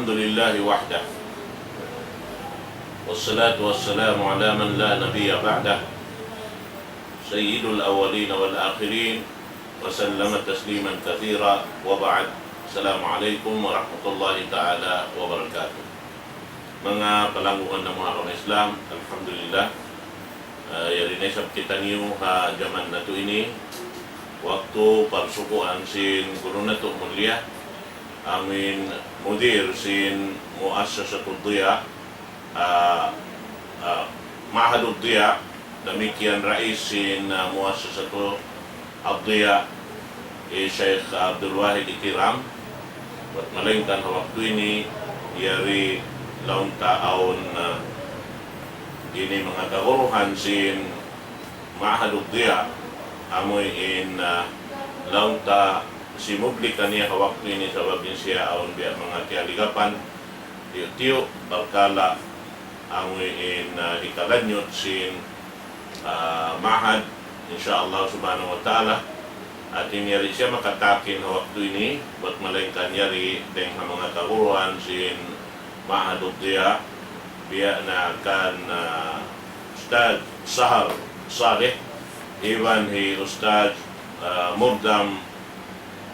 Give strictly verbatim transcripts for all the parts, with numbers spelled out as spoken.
الحمد لله وحده، والصلاة والسلام على من لا نبي بعده، سيد الأولين والآخرين، وسلم تسليما كثيرا، وبعد. السلام عليكم ورحمة الله تعالى وبركاته. Manga palanggungan namu' ha agama Islam, alhamdulillah. Ah, yari na isab kitaniyu ha jaman natu' ini, waktu parsukuan sin guru natu' mulia, amuin mudir sin Muassasatud Diya, ah, ah, Ma'hadud Diya, damikkiyan rais sin, ah, Muassasatud Diya, hi Shaykh Abdul Wahid Ikiram, bat malaingkan ha waktu ini, yari laung ta awn, ah, ini manga kaguruhan sin Ma'hadud Diya, amuin, ah, laung ta simubli kaniya ha waktu ini sabab in siya awn biya' manga kiyaligapan, tiyu'-tiyu' parkala' amuin, ah, hikalanyut sin, ah, ma'had, insya Allah subhanahu wa ta'ala. Hati niya yari siya makatakin ha waktu ini, bat malaingkan yari dayng ha manga kaguruhan sin Ma'hadud Diya, biya' na kan, ah, Ustadz Sahar Saleh, iban hi Ustadz, ah, Murdam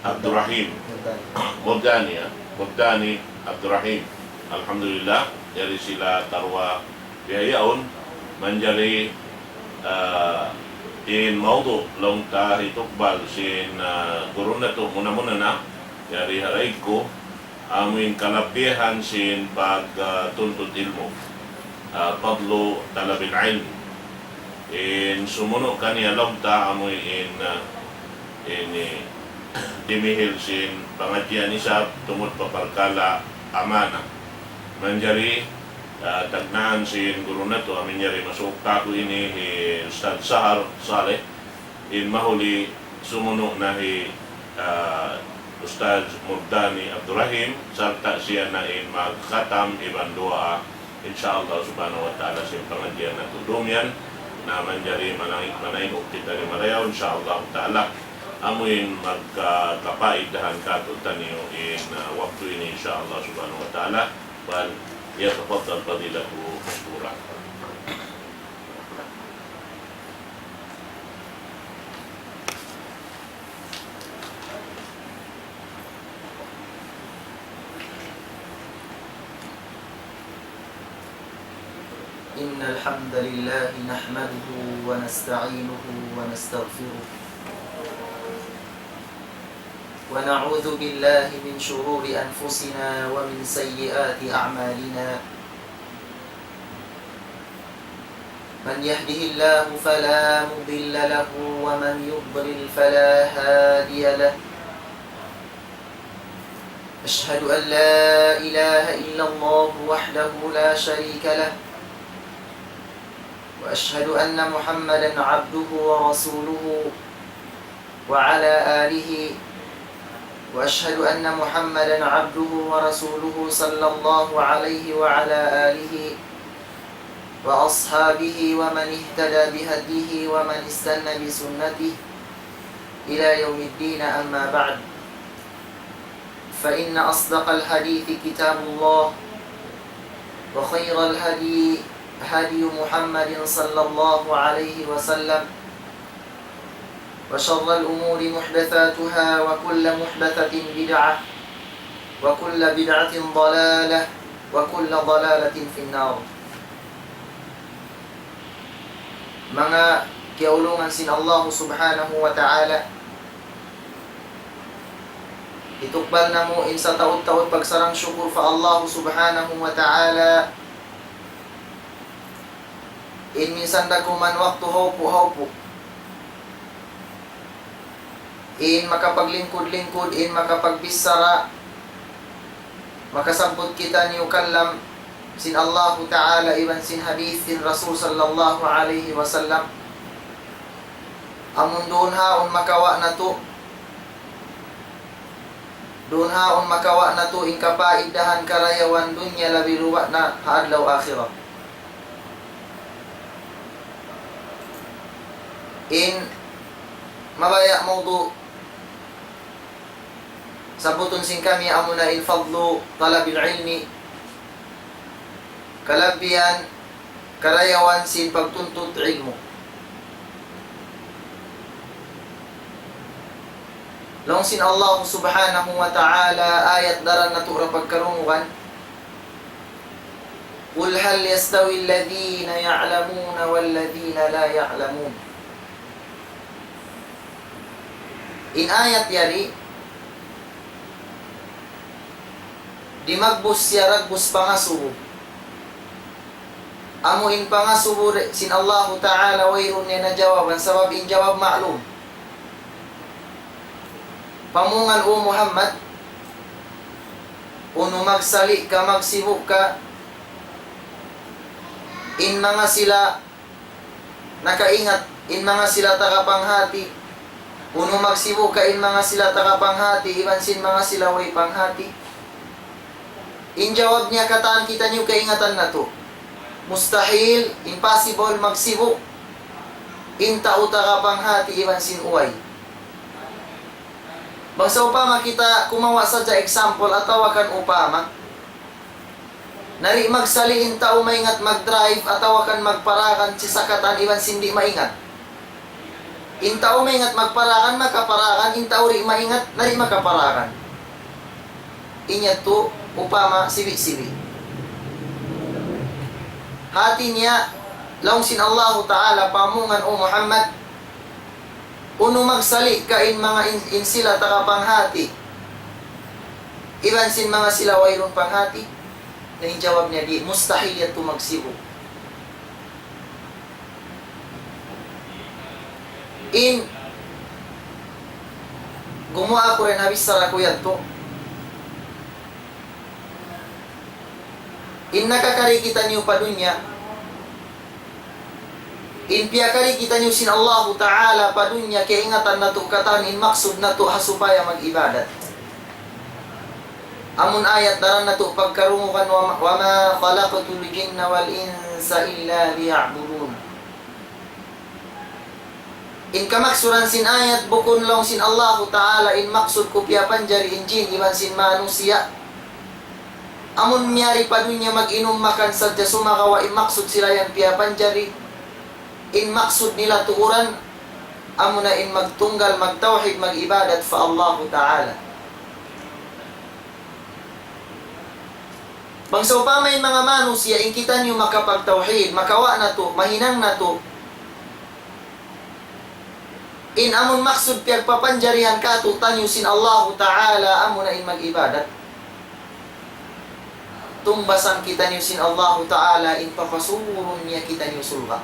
Abdurrahim. Murdani. Murdani, ah. Murdani Abdurrahim. Alhamdulillah, yari sila karuwa biya' yaun. Manjari, ah, in mawdu' laung ta hitukbal sin, ah, guru natu' muna-muna na, yari ha raig ku, amuin kalabihan sin pag, ah, tuntut ilmu'. Ah, fadlu talabil ilm. In sumunu' kaniya laung ta amuin, ah, ini, dimihil sin pangadjian isab tungud pa parkala' amana. Manjari, ah, tagnaan sin guru natu', amuin yari masuuk kāku' ini hi Ustadz Sahar Saleh, in mahuli sumunu' na hi, ah, Ustadz Murdani Abdurrahim, sarta' siya na in magkhatam iban duwaa, insya Allah subhanahu wa ta'ala, sin pangadjian natu' dum yan, na manjari manaing-, manaing kita di marayaw, insya Allah ta'ala. Amuin magkapaidahan kātu'niyu in, ah, waktu ini, insya Allah subhanahu wa ta'ala. فليتفضل فضيلته مشكورا. إن الحمد لله نحمده ونستعينه ونستغفره، ونعوذ بالله من شرور أنفسنا ومن سيئات أعمالنا. من يهده الله فلا مضل له، ومن يضلل فلا هادي له. أشهد أن لا إله إلا الله وحده لا شريك له، وأشهد أن محمدا عبده ورسوله، وعلى آله، وأشهد أن محمدا عبده ورسوله صلى الله عليه وعلى آله وأصحابه ومن اهتدى بهديه ومن استن بسنته إلى يوم الدين، أما بعد، فإن أصدق الحديث كتاب الله، وخير الهدي هدي محمد صلى الله عليه وسلم، وشر الأمور محدثاتها، وكل محدثة بدعة، وكل بدعة ضلالة، وكل ضلالة في النار. Manga kiyaulungan sin Allah Subhanahu wa Ta'ala, hitukbal namu' in sataud-taud pagsarang-sukul pa Allah Subhanahu wa Ta'ala, in minsan da kuman waktu hawpu'-hawpu', in makapaglingkud-lingkud, in makapagbichara, makasabbut kitaniyu kalam sin Allahu Ta'ala iban sin hadith sin Rasul sallallahu alayhi wasallam. Amun duun ha yaun makawa' natu', duun ha yaun makawa' natu' in kapaidahan karayawan dunya labi luba' na ha adlaw akhirat. In mabaya' mawdu' Sabbutun sin kami amuna in fadlu talabil ilmi, kalabihan, karayawan sin pagtuntut ilmu'. Laung sin Allah subhanahu wa ta'ala, ayat daran natu' ra pagkarungugan, قل هل يستوي الذين يعلمون والذين لا يعلمون. In ayat yari, dimagbus siya dagbus pangasubu. Amu in pangasubu sin Allahu Ta'ala wayruun niya najawaban, sabab in jawab ma'lum. Pamungan, O Muhammad, unu magsali' ka, magsibu' ka, in manga sila nakaingat, in manga sila taga panghati, unu magsibu' ka, in manga sila taga panghati iban sin manga sila way panghati. In jawab niya, katan kitaniyu kaingatan natu'. Mustahil, impossible, magsibu' in tau taga panghati iban sin way. Bang sawpama kita kumawa' sadja example atawa kan upama, na di' magsali' in tau maingat mag-drive atawa kan magparagan sin sakatan iban sin di' maingat. In tau maingat magparagan, makaparagan, in tau di' maingat, na di' makaparagan. In yadtu upama sibi'-sibi'. Hati niya, laung sin Allahu Ta'ala, pamungan, O Muhammad, unu magsali' ka in manga in, in sila taga panghati iban sin manga sila wayruun panghati? Na in jawab niya, di', mustahil yadtu magsibu'. In gumuwa' aku dayn ha bichara ku yadtu. In nakakari kitaniyu pa dunya, in piyakari kitaniyu sin Allahu Ta'ala pa dunya, kaingatan natu' katan in maksud natu' ha supaya mag-ibadat. Amun ayat daran natu' pagkarungugan, وما، وما خلقت الجن والإنس إلا ليعبدون. In kamaksuran sin ayat, bukun laung sin Allahu Ta'ala in maksud ku piyapanjari in jin iban sin manusiya'. Amun miyari pa dunya mag-inum makan sadja sumagawa' in maksud sila yan piyapanjari, in maksud nila tuuran, amuna in magtunggal, magtawhid, mag-ibadat pa Allahu Ta'ala. Bang sawpama in manga manusiya' in kitaniyu makapagtawhid, makawa' natu', mahinang natu', in amun maksud piyagpapanjarihan kātu'niyu sin Allahu Ta'ala, amuna in mag-ibadat, tungbasan kitaniyu sin Allahu Ta'ala, in papasurun niya kitaniyu surga'.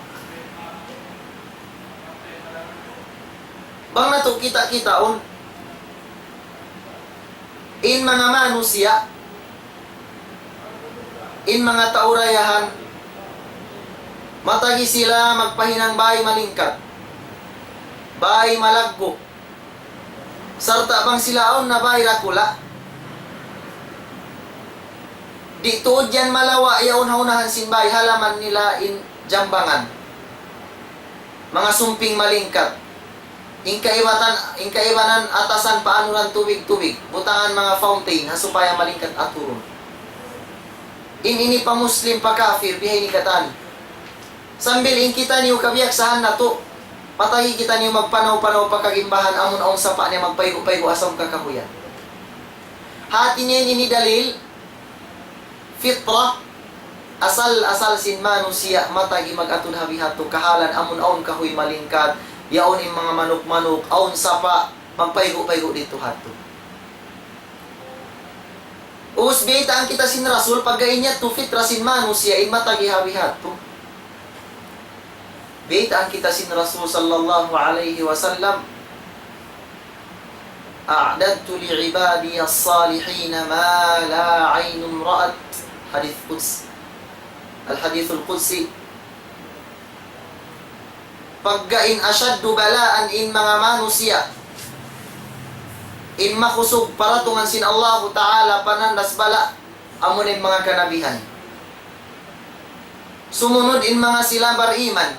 Bang natu' kita-kitaun, in manga manusiya', in manga tau dayahan, matagi sila magpahinang bāy malingkat, bāy malaggu', sarta' bang sila awn na bāy dakula', di' tuud yan malawa' yaun ha unahan sin bāy, halaman nila in jambangan, manga sumping malingkat. In kaibatan, in kaibanan atasan paanuran tubig-tubig, butangan manga fountain, ha supaya malingkat aturun. In ini pa Muslim, pa kafir, biya' ini katan. Sambil in kitaniyu kabiyaksahan natu', matagi kitaniyu magpanaw-panaw pa kagimbahan amun awn sapa' niya magpaygu'-paygu' asal kakahuyan. Hati niya in ini dalil, fitra, asal-asal sin manusiya' matagi mag-atud ha bihadtu kahalan amun awn kahuy malingkat, yaun in manga manuk-manuk, awn sapa', magpaygu'-paygu' didtu hadtu. Ubus biyaytaan kita sin Rasul, pagga in yadtu fitra sin manusiya' in matagi ha bihadtu. Biyaytaan kita sin Rasul sallallahu alayhi wasallam, أعددت لعبادي الصالحين ما لا عين رأت. Hadith Quds-, Al-Hadithul Qudsi. Pagga in ashaddu bala'an, in manga manusiya' in makusug paratungan sin Allahu Ta'ala panandas bala', amuna in manga kanabihan. Sumunud in manga sila bariman.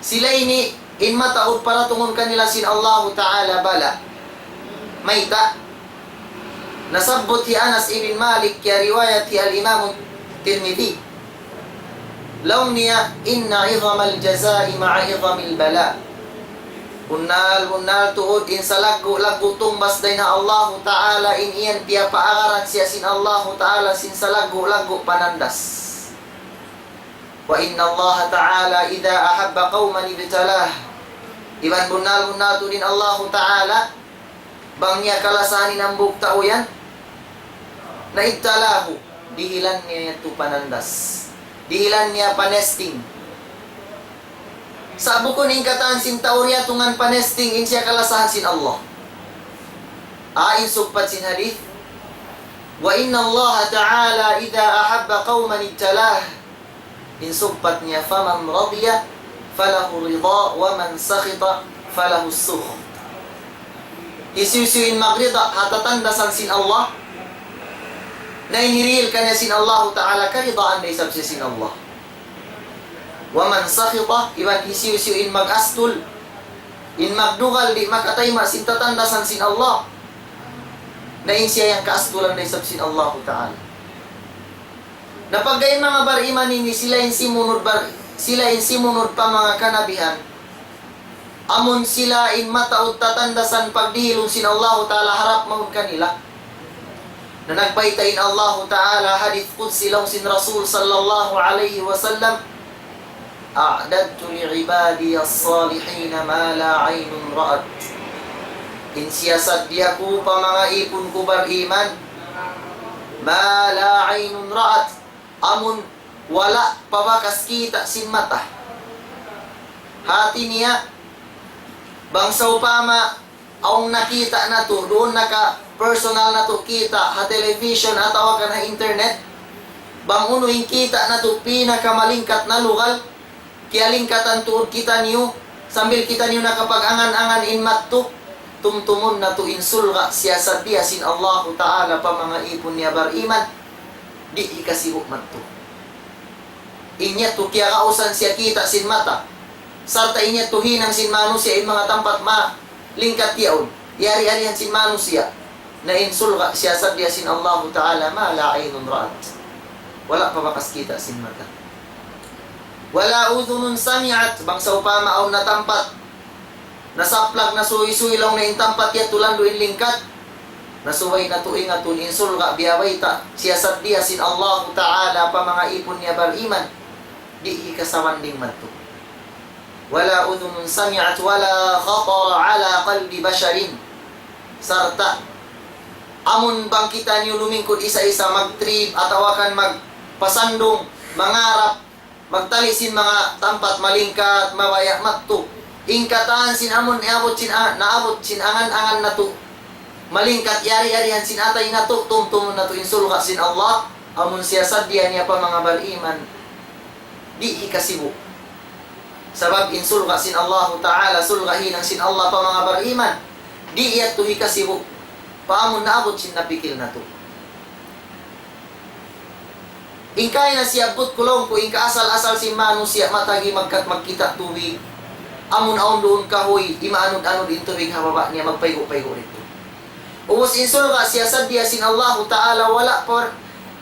Sila ini in mataud paratungun kanila sin Allahu Ta'ala bala'. Mayta'? Nasabbut hi Anas ibn Malik, kiyariwayat hi Al-Imam Tirmidhi. Laung niya, إن عظم الجزاء مع عظم البلاء. Bunnal-bunnal tuud in salaggu'-laggu' tungbas dayn ha Allahu Ta'ala, in yan piyapaagaran siya sin Allahu Ta'ala sin salaggu'-laggu' panandas. وإن الله تعالى إذا أحب قوما ابتلاه. Iban bunnal-bunnal tuud in Allahu Ta'ala, bang niya kalasahan in hambuuk tau yan, na ابتلاه, dihilan niya yadtu panandas. Dihilan niya pa-testing. Sa' bukun in katan sin tau yadtu ngan pa-testing, in siya kalasahan sin Allah. Ah, in sugpat sin hadith, وإن الله تعالى إذا أحب قوما ابتلاه. In sugpat niya, فمن رضي فله الرضا ومن سخط فله السخط. Hisiyu-siyu in magrida ha tatandasan sin Allah, na in hirihil kaniya sin Allahu Ta'ala, karidaan da isab siya sin Allah. ومن سخط, iban hisiyu-siyu in mag-astul, in magdugal, di' makatayma' sin tatandasan sin Allah, na in siya yan kaastulan da isab sin Allahu Ta'ala. Na pagga in manga bariman ini sila in simunud bar-, sila in simunud pa manga kanabihan. Amun sila in mataud tatandasan pagdihilun sin Allahu Ta'ala harap mawn kanila. Na nagbayta' in Allahu Ta'ala hadith qudsi laung sin Rasul sallallahu alayhi wasallam, أعددت لعبادي الصالحين ما لا عين رأت. In siyasaddiya ku pa manga ipun ku bariman, ما لا عين رأت, amun wala' pa bakas kita' sin mata. Hati niya, bang sawpama awn nakita' natu', duun naka-personal natu' kita' ha television atawa kan ha internet, bang unu in kita' natu' pinakamalingkat na lugal, kiyalingkatan tuud kitaniyu, sambil kitaniyu nakapag-angan-angan in madtu, tumtumun natu' in surga' siyasaddiya sin Allahu Ta'ala pa manga ipun niya bariman, di' hikasibu' madtu. In yadtu kiyakausan siya kita' sin mata, sarta' in yadtu hinang sin manusiya' in manga tampat malingkat yaun, yari-yarihan sin manusiya'. Na in surga' siyasaddiya sin Allahu Ta'ala ما لا عين رأت. Wala' pa bakas kita' sin mata. ولا أذن سمعت, bang sawpama awn na tampat nasaplag, nasuysuy laung niya in tampat yadtu landu' in lingkat. Na subay natu' ingatun in surga' biyabayta' siyasaddiya sin Allahu Ta'ala pa manga ipun niya bariman, di' hikasawanding madtu. ولا أذن سمعت ولا خطر على قلب بشر. Sarta' amun bang kitaniyu lumingkud isa-isa magtrip atawa kan magpasandung, mangarap, magtali sin manga tampat malingkat, mabaya' madtu. In katan sin amun naabut sin a-, naabut sin angan-angan natu', malingkat yari-yarihan sin atay natu', tumtumun natu' in surga' sin Allah, amun siyasaddiya niya pa manga bariman, di' hikasibu'. Sabab in surga' sin Allahu Ta'ala, surga' hinang sin Allah pa manga bariman, di' yadtu hikasibu' pa amun naabut sin napikil natu'. In kaina siyabbut ku laung ku, in kaasal-asal sin manusiya' matagi magkat magkita' tubig. Amun awn duun kahuy, imanud-anud in tubig ha baba' niya, magpaygu'-paygu' didtu. Ubus in surga' siyasaddiya sin Allahu Ta'ala, wala' pa,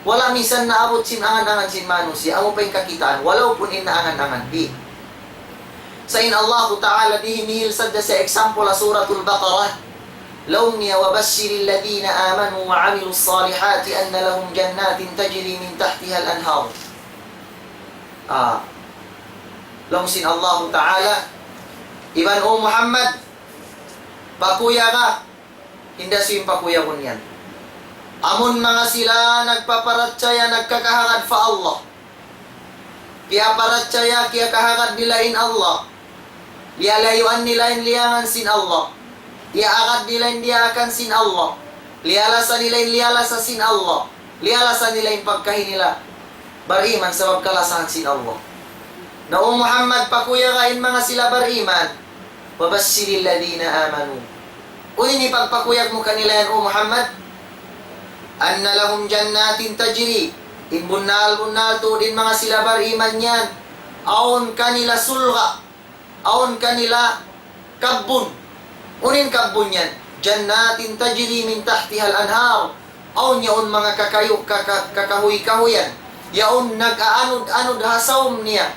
wala' minsan naabut sin angan-angan sin manusiya', amu pa in kakitaan, walaupun in naangan-angan di'. Sa' in Allahu Ta'ala dihil-dihil sadja siya example ha Suratul Baqarah. Laung niya, وبشر الذين آمنوا وعملوا الصالحات أن لهم جنات تجري من تحتها الأنهار. Ah. Laung sin Allahu Ta'ala, iban O Muhammad, pakuyaga, hinda sin pakuyagun yan. Amun manga sila nagpaparachaya, nagkakahagad pa Allah. Kiyaparachaya, kiyakahagad nila in Allah. Liyalayuan nila in liyangan sin Allah. Iyaagad nila in diyaakan sin Allah. Liyalasa nila in liyalasa sin Allah. Liyalasa nila in pagkahi nila. Bariman sabab kalasahan sin Allah. Na, O Muhammad, pakuyaga in manga sila bariman. وبشر الذين آمنوا. Unu in pagpakuyag mu kanila yan, O Muhammad? أن لهم جنات تجري. In bunnal-bunnal tuud in manga sila bariman yan, awn kanila surga', awn kanila kabbun. Unu in kabbun yan? جنات تجري من تحتها الأنهار. Awn yaun manga kakayu-, kaka-, kakahuy-kahuyan. Yaun nag-aanud-anud ha sawm niya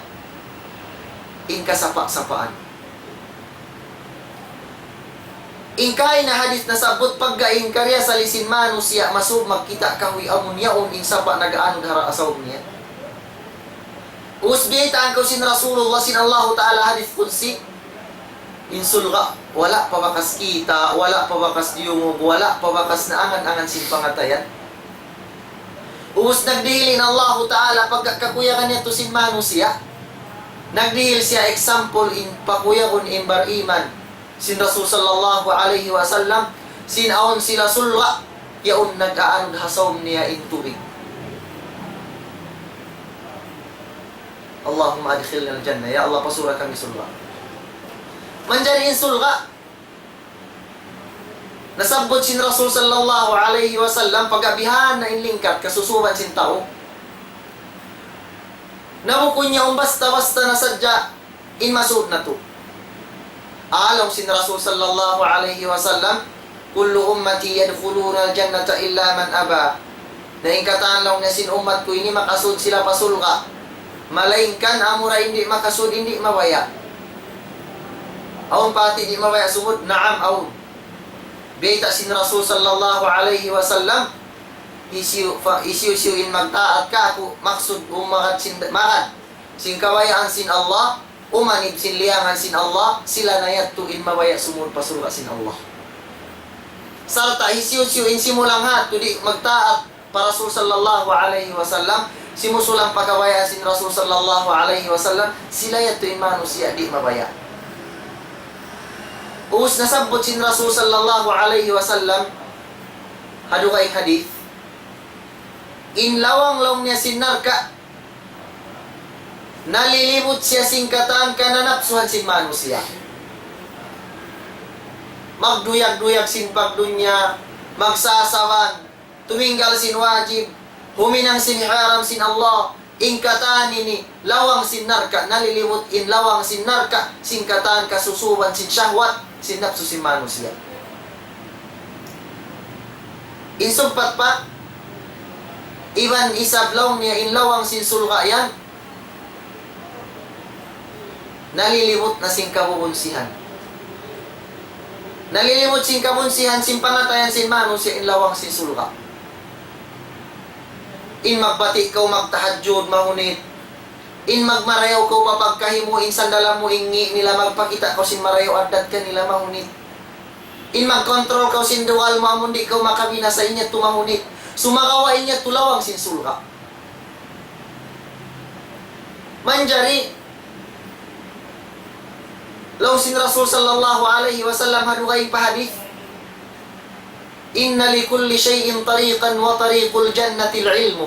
in kasapa'-sapaan. In kaina hadith nasabbut pagga in kariasali sin manusiya' masub magkita' kahuy amun yaun in sapa' nag-aanud ha ra-, sawm niya. Ubus biyaytaan kaw sin Rasulullah sin Allahu Ta'ala hadith qudsi. In surga', wala' pa bakas kita', wala' pa bakas diyungug, wala' pa bakas naangan-angan sin pangatayan. Ubus nagdihil in Allahu Ta'ala pagka kakuyagan niya tu sin manusiya'. Nagdihil siya example in pakuyagun in bariman sin Rasul sallallahu alayhi wasallam, sin awn sila surga', yaun nag-aanud ha sawm niya in tubig. Allahumma adkhilna al-jannah. Ya Allah, pasura kami surga'. Manjari in surga', nasabbut sin Rasul sallallahu alayhi wasallam, pagga bihan na in lingkat, kasusuban sin tau. Na bukun niya um basta-basta na sadja in masud natu'. Laung sin Rasul sallallahu alayhi wasallam, كل أمتي يدخلون الجنة إلا من أبى. Na in katan laung niya sin ummat ku ini makasud sila pa surga'. Malaingkan amura in di' makasud in di' mabaya'. Awn pa hati di' mabaya' sumud? Naam, awn. Bayta' sin Rasul sallallahu alayhi wasallam, hisiyu-, fa-, hisiyu-siyu in magtaat kāku', maksud umagad sin, magad sin kabayaan sin Allah, umanib sin liyangan sin Allah, sila na yadtu in mabaya' sumud pa surga' sin Allah. Sarta' hisiyu-siyu in simulang hādtu di' magtaat pa Rasul sallallahu alayhi wasallam, simusulang pa kabayaan sin Rasul sallallahu alayhi wasallam, sila yadtu in manusiya' di' mabaya'. Ubus nasabbut sin Rasul sallallahu alayhi wasallam, ha dugaing hadith, in lawang laung niya sin narka', nalilibut siya sin katan kananapsuhan sin manusiya'. Magduyag-duyag sin pagdunya, magsasawan, tuminggal sin wajib, huminang sin haram sin Allah, in katan ini, lawang sin narka', nalilibut in lawang sin narka', sin katan kasusuban sin shahwat, sin napsu sin manusiya'. In sugpat pa, iban isab laung niya in lawang sin surga' yan, nalilibut na sin kabubunsihan. Nalilibut sin kabunsihan sin pangatayan sin manusiya' in lawang sin surga'. In magbati' kaw magtahajjud mahunit. In magmarayaw kaw pa pagkahi mu, in sandalan mu in ngi' nila, magpakita' kaw sin marayaw addat kanila mahunit. In magkontrol kaw sin dugal mu amun di' kaw makabinasa in yadtu mahunit. Sumagawa' in yadtu lawang sin surga'. Manjari, laung sin Rasul sallallahu alayhi wasallam ha dugaing pa hadith, إن لكل شيء طريقا وطريق الجنة العلم.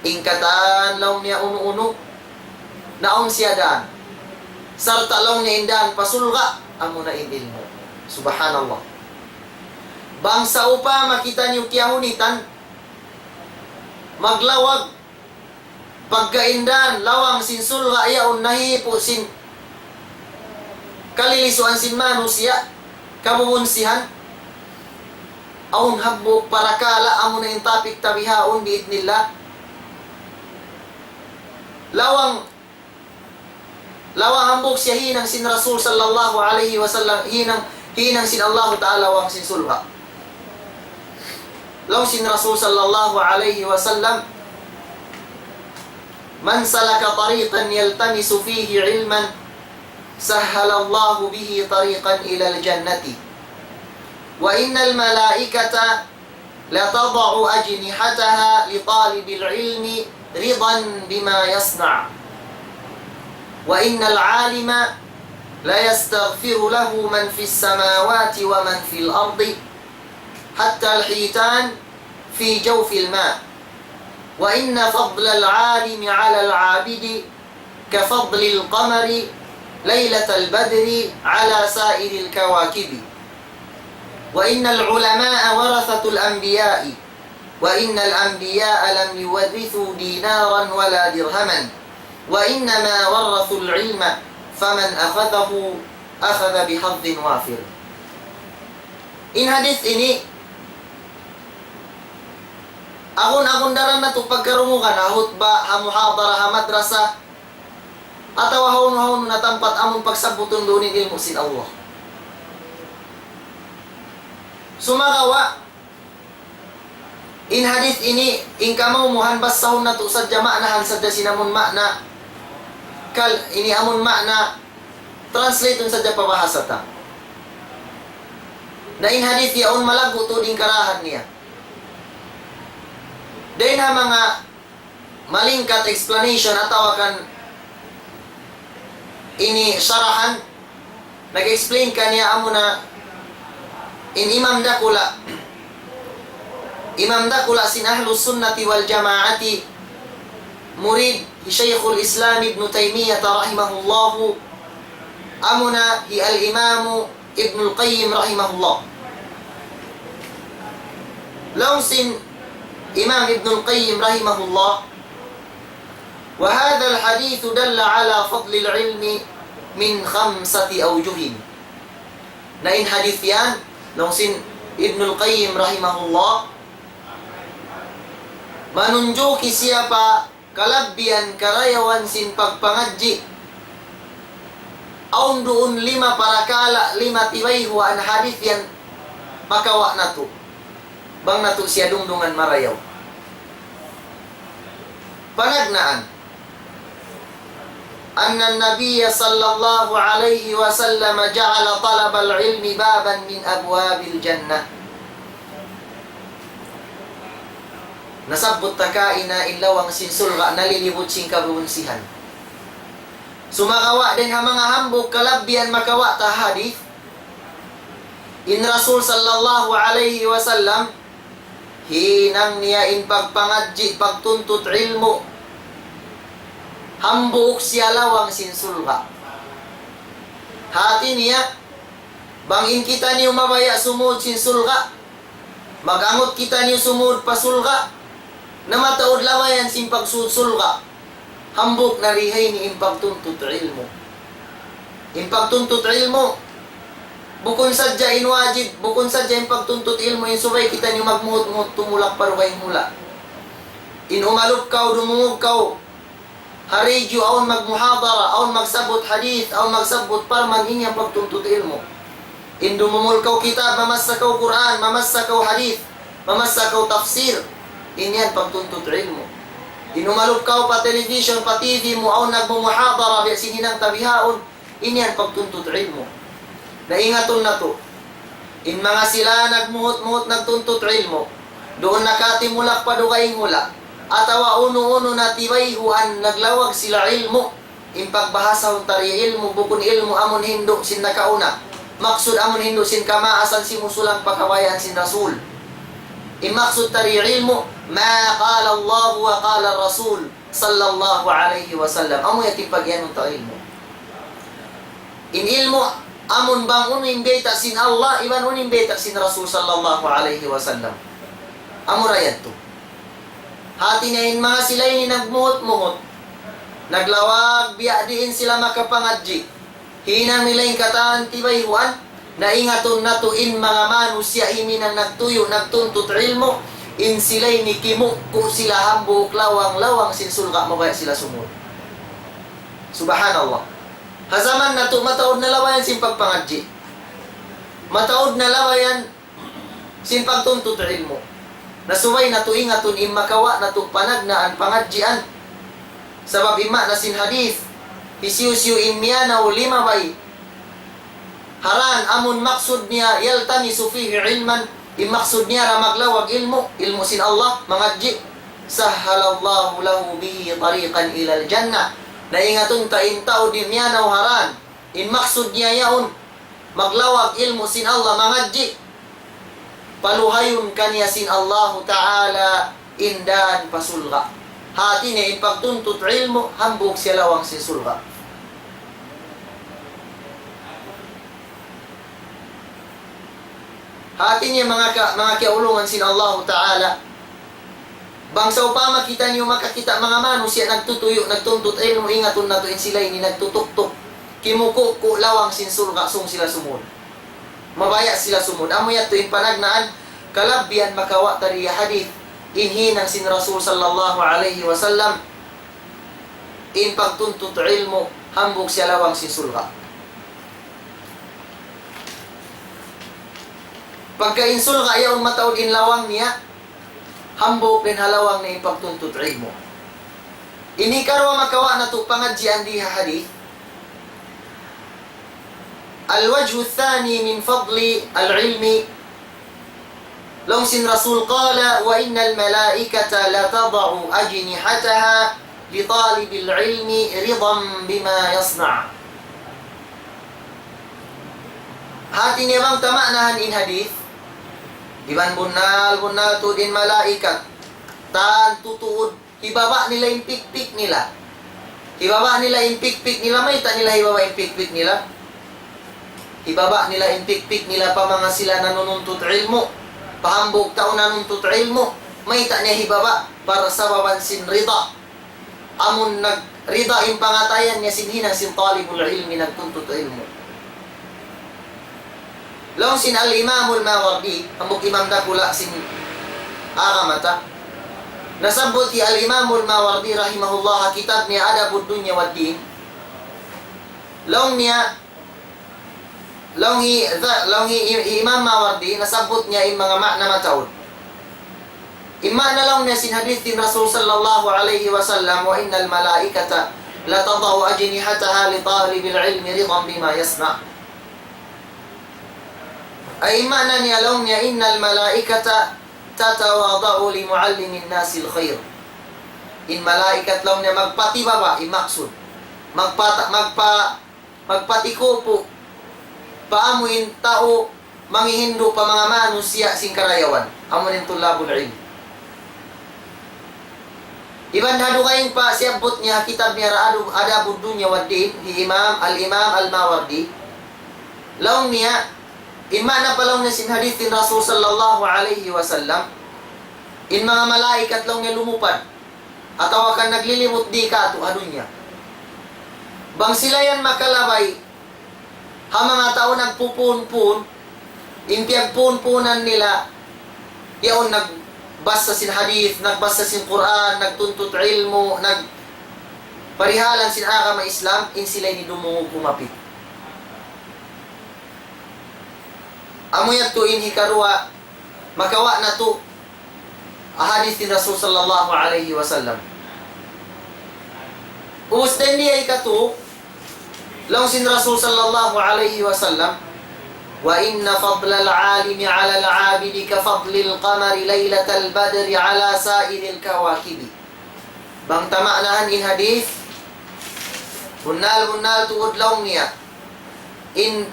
In katan laung niya unu-unu, na awn siya dān. Sarta' laung niya in dān pa surga', amuna in ilmu'. Subhanallah. Bang sawpama kitaniyu kiyahunitan, maglawag, pagga in dān lawang sin surga' yaun nahipu' sin kalilisuan sin manusiya', kabubunsihan. Awn hambuuk parakala' amuna in topic ta bihaun bi'idhnillah. Lawang, lawang hambuuk siya hinang sin Rasul sallallahu alayhi wasallam, hinang, hinang sin Allahu Ta'ala lawang sin surga'. Laung sin Rasul sallallahu alayhi wasallam, من سلك طريقا يلتمس فيه علما سهل الله به طريقا إلى الجنة. وإن الملائكة لتضع أجنحتها لطالب العلم رضا بما يصنع. وإن العالم ليستغفر له من في السماوات ومن في الأرض حتى الحيتان في جوف الماء. وإن فضل العالم على العابد كفضل القمر ليلة البدر على سائر الكواكب. وإن العلماء ورثة الأنبياء، وإن الأنبياء لم يورثوا دينارا ولا درهما، وإنما ورثوا العلم، فمن أخذه أخذ بحظ وافر. In hadith ini, Agun-agun daran natu' pagkarungugan, ha hutba, ha muhadara, ha madrasa, atawa hawnu-hawnu na tampat amun pagsabbutun duun in ilmu' sin Allah. Sumagawa', in hadith ini, in kamaumuhan basahun natu' sadja, maanahan sadja sin amun maana, kal-, ini amun maana, translate-un sadja pa bahasa ta. Na in hadith yaun malaggu' tuud in karayawan niya. Dayn ha manga malingkat explanation atawa kan ini sharahan, nag-explain kaniya amuna in imam dakula', imam dakula' sin Ahlus Sunnati wal Jamaati, murid hi Shaykhul Islam Ibn Taymiyyah rahimahullahu, amuna hi Al-Imamu Ibnul Qayyim rahimahullah. Laung sin Imam Ibnul Qayyim rahimahullah, وهذا الحديث دل على فضل العلم من خمسة أوجه. Na in hadith yan, laung sin Ibnul Qayyim rahimahullah, manunjuki siya pa kalabbihan karayawan sin pagpangadji'. Awn duun lima parakala', lima tibayhuan hadith yan makawa' natu'. Bang natu' siya dungdungan marayaw. Panagnaan. أن النبي صلى الله عليه وسلم جعل طلب العلم بابا من أبواب الجنة. Nasabbut ta kaina in lawang sin surga' nalilibut sin kabunsihan. Sumagawa' dayn ha manga hambuuk kalabbihan makawa' ta hadith, in Rasul sallallahu alayhi wasallam, hinang niya in pagpangadji', pagtuntut ilmu', hambuuk siya lawang sin surga'. Hati niya, bang in kitaniyu mabaya' sumud sin surga', mag-angut kitaniyu sumud pa surga', na mataud labayan sin pagsud surga'. Hambuuk na di ha ini in pagtuntut ilmu'. In pagtuntut ilmu', bukun sadja in wajib, bukun sadja in pagtuntut ilmu', in subay kitaniyu magmuhut-muhut tumulak pa dugaing hula'. In umalup kaw, dumungug kaw, ha radyo awn magmuhadara, awn magsabbut hadith, awn magsabbut parman, in yan pagtuntut ilmu'. In dumumul kaw kitab, mamassa kaw Qur'an, mamassa kaw hadith, mamassa kaw tafsir, in yan pagtuntut ilmu'. In umalup kaw pa television, pa T V mu, awn nagmumuhadara, biya' sin hinang ta bihaun, in yan pagtuntut ilmu'. Na ingatun natu', in manga sila nagmuhut-muhut nagtuntut ilmu', duun na katimulak pa dugaing hula', atawa unu-unu na tibayhuan naglawag sila ilmu', in pagbahasahun ta di ilmu', bukun ilmu' amun hindu' sin nakauna. Maksud amun hindu' sin kamaasan simusulang pa kabayaan sin Rasul. In maksud ta di ilmu', ما قال الله وقال الرسول صلى الله عليه وسلم. Amu yan in pag-iyanun ta ilmu'. In ilmu', amun bang unu in bayta' sin Allah, iban unu in bayta' sin Rasul sallallahu alayhi wasallam. Amura yadtu. Hati niya in manga sila ini nagmuhut-muhut, naglawag biya' diin sila makapangadji'. Hinang nila in katan tibayhuan, na ingatun natu' in manga manusiya' himinang nagtuyu', nagtuntut ilmu', in sila ini kimukku' sila hambuuk lawang-lawang sin surga' mabaya' sila sumud. Subhanallah. Ha jaman natu' mataud na labayan sin pagpangadji'. Mataud na labayan sin pagtuntut ilmu'. Na subay natu' ingatun in makawa' natu' panagnaan pangadjian. Sabab in maana sin hadith, hisiyu-siyu in miyanaw limabay ha dan amun maksud niya يلتمس فيه علما, in maksud niya da maglawag ilmu', ilmu' sin Allah, mangadji', سهل الله له به طريقا إلى الجنة. Na ingatun ta in tau di' miyanaw ha dan, in maksud niya yaun, maglawag ilmu' sin Allah, mangadji', paluhayun kaniya sin Allahu Ta'ala in dan pa surga'. Hati niya in pagtuntut ilmu', hambuuk siya lawang sin surga'. Hati niya manga ka-, manga kiyaulungan sin Allahu Ta'ala. Bang sawpama kitaniyu makakita' manga manusiya' nagtutuyu', nagtuntut ilmu', ingatun natu' in sila ini nagtutuktuk. Kimukuku' lawang sin surga' sung sila sumud. Mabaya' sila sumud. Amu yadtu in panagnaan, kalabbihan makawa' ta di ha hadith. in hinang sin Rasul sallallahu alayhi wasallam, in pagtuntut ilmu', hambuuk siya lawang sin surga'. Pagka in surga' yaun mataud in lawang niya, hambuuk dayn ha lawang niya in pagtuntut ilmu'. Ini karuwa makawa' natu' pangadjian di ha hadith. الوجه الثاني من فضل العلم. Laung sin Rasul, قال: وإن الملائكة لتضع أجنحتها لطالب العلم رضا بما يصنع. Hati niya bang ta maanahan in hadith, iban bunnal, bunnal tuud in malaikat, tantu tuud hibaba' nila in pikpik nila. Hibaba' nila in pikpik nila, mayta' nila hibaba' in pikpik nila? Hibaba' nila in pikpik nila pa manga sila nanununtut ilmu', pa hambuuk tau nanuntut ilmu', mayta' niya hibaba'? Parsababan sin rida. Amun nagrida in pangatayan niya sin hinang sin talibul ilmi, nagtuntut ilmu'. Laung sin Al-Imamul Mawardi, hambuuk imam dakula' sin agama ta. Nasabbut hi Al-Imamul Mawardi rahimahullah ha kitab niya Adabud Dunya Wad Din. Laung niya, laung hi, laung hi, hi Imam Mawardi, nasabbut niya in manga ma'na mataud. In ma'na laung niya sin hadith sin Rasul sallallahu alayhi wasallam, وإن الملائكة لتضع أجنحتها لطالب العلم رضا بما يصنع. Ay, in ma'na niya laung niya, إن الملائكة تتواضع لمعلم الناس الخير. In malaikat laung niya magpatibaba', in maksud. Magpata-, magpa-, magpatikupu' pa amu in tau mangihindu' pa manga manusiya' sin karayawan. Amu in tullabul ilm. Iban ha dugaing pa siyabbut niya ha kitab niya Adab-, Adabud Dunya Wad Din, hi Imam, Al-Imam Al-Mawardi. Laung niya, in ma'na pa laung niya sin hadith sin Rasul sallallahu alayhi wasallam, in manga malaikat laung niya lumupad, atawa kan naglilimut di katu' ha dunya. Bang sila yan makalabay, ha manga tau nagpupun-pun, in piyagpun-punan nila, yaun nagbasa sin hadith, nagbasa sin Qur'an, nagtuntut ilmu', nagparihalan sin agama Islam, in sila ini dumungug kumapit. Amu yadtu in hikaruwa, makawa' natu' ha hadith sin Rasul sallallahu alayhi wasallam. Ubus dayn di ha ikatu, laung sin Rasul sallallahu alayhi wasallam, وإن فضل العالم على العابد كفضل القمر ليلة البدر على سائر الكواكب. Bang ta maanahan in hadith, bunnal-bunnal tuud laung niya. In,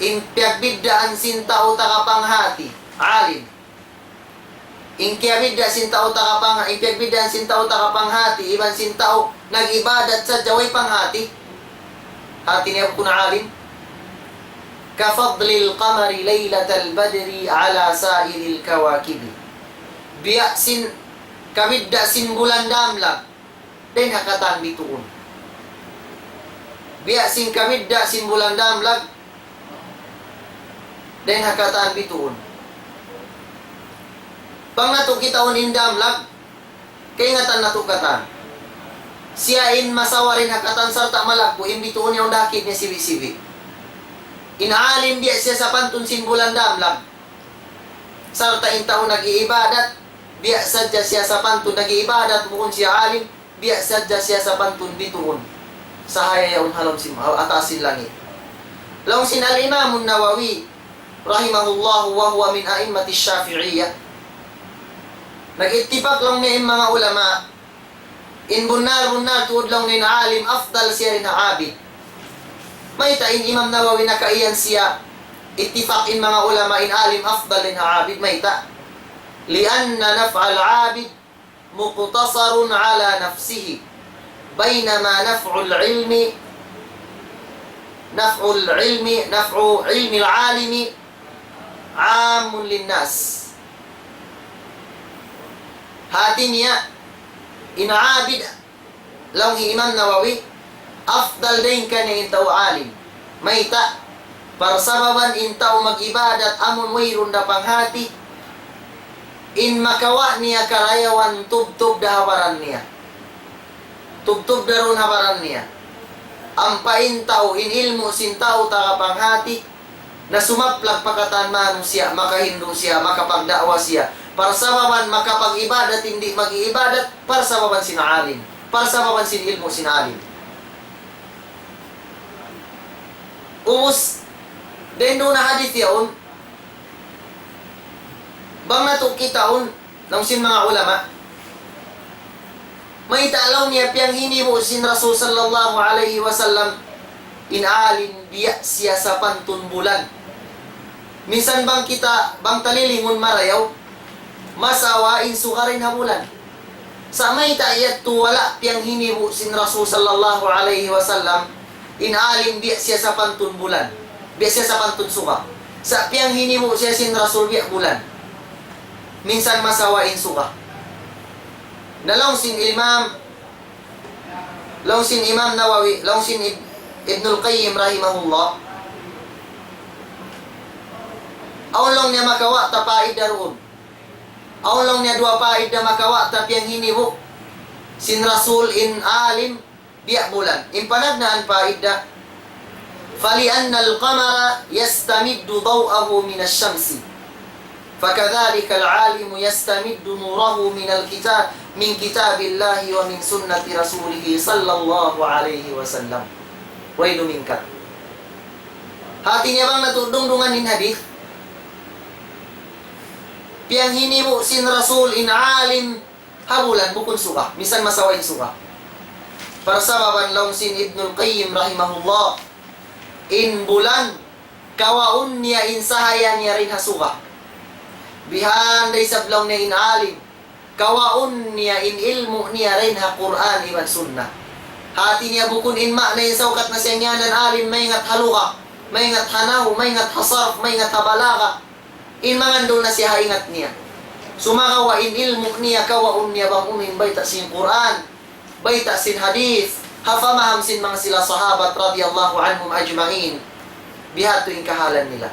in piyagbiddaan sin tau taga panghati, alim. In kiyabidda' sin tau taga pangha-, in piyagbiddaan sin tau taga panghati, iban sin tau nag-ibadat sadja way panghati. Hati niya bukun alim. كفضل القمر ليلة البدر على سائر الكواكب. Biya' sin kabidda' sin bulan damlag dayn ha katan bituun. Biya' sin kabidda' sin bulan damlag dayn ha katan bituun. Bang natu' kitaun in damlag, kaingatan natu' katan. Siya in masawa dayn ha katan sarta' malaggu', in bituun yaun dakit niya sibi'-sibi'. In alim biya' siya sapantun sin bulan damlag. Sarta' in tau nag-iibadat, biya' sadja siya sapantun nag-iibadat, bukun siya alim, biya' sadja siya sapantun bituun. Sahaya yaun ha lawm sin, ha taas sin langit. Laung sin Al-Imam An-Nawawi, rahimahullah, وهو من أئمة الشافعية. Nag-ittifak laung niya in manga ulama, in bunnal-bunnal tuud laung niya in alim afdal siya dayn ha abid. Mayta' in Imam Nawawi nakaiyan siya ittifak in manga ulama in alim afdal dayn ha abid, mayta'? لأن نفع العابد مقتصر على نفسه، بينما نفع العلم، نفع العلم، نفع علم العالم عام للناس. Hati niya, in abid, laung hi Imam Nawawi, afdal dayn kaniya in tau alim. Mayta'? Parsababan in tau mag-ibadat amun wayruun da panghati, In makawa' niya karayawan tubtub da ha baran niya. Tubtub da duun ha baran niya. Ampa in tau, in ilmu' sin tau taga panghati, na sumaplag pa katan manusiya', makahindu' siya, makapagda'wa siya. Parsababan makapag-ibadat, di' mag-iibadat, parsababan sin alim, parsababan sin ilmu' sin alim. Ubus, dayn duun na hadith yaun, bang natu' kitaun, laung sin manga ulama, mayta' laung niya piyanghinibu' sin Rasul sallallahu alayhi wasallam, in alim biya' siya sapantun bulan. Minsan bang kita, bang talilingun marayaw, masawa in suga dayn ha bulan. Sa' mayta' yadtu wala' piyanghinibu' sin Rasul sallallahu alayhi wasallam, in alim biya' siya sapantun bulan, biya' siya sapantun suga. Sa' piyanghinibu' siya sin Rasul biya' bulan. Minsan masawa in suga. Na laung sin Imam, laung sin Imam Nawawi, laung sin Ib-, Ibnul Qayyim rahimahullah, awn laung niya makawa' ta paida duun. Awn laung niya duwa paida makawa' ta piyanghinibu' sin Rasul in alim biya' bulan. In panagnaan paida, فلأن القمر يستمد ضوءه من الشمس، فكذلك العالم يستمد نوره من الكتاب، من كتاب الله ومن سنة رسوله صلى الله عليه وسلم. Waylu minkat. Hati niya bang natu' dungdungan in hadith, piyanghinibu' sin Rasul in alim ha bulan bukun suga, minsan masawa in suga. Parsababan laung sin Ibnul Qayyim rahimahullah, in bulan kawaun niya in sahaya niya dayn ha suga. Bihan da isab laung niya in alim, kawaun niya in ilmu' niya dayn ha Qur'an iban Sunnah. Hati niya bukun in maana in saukat na siya ngiyanan alim, maingat ha lugha, maingat ha nahwu, maingat ha sarf, maingat ha balagha. In mangandul na siya ha ingat niya. Sumagawa' in ilmu' niya, kawaun niya bang unu in bayta' sin Qur'an, bayta' sin hadith, ha pamaham sin manga sila sahabat radiyallahu anhum ajma'in. Bihadtu in kahalan nila.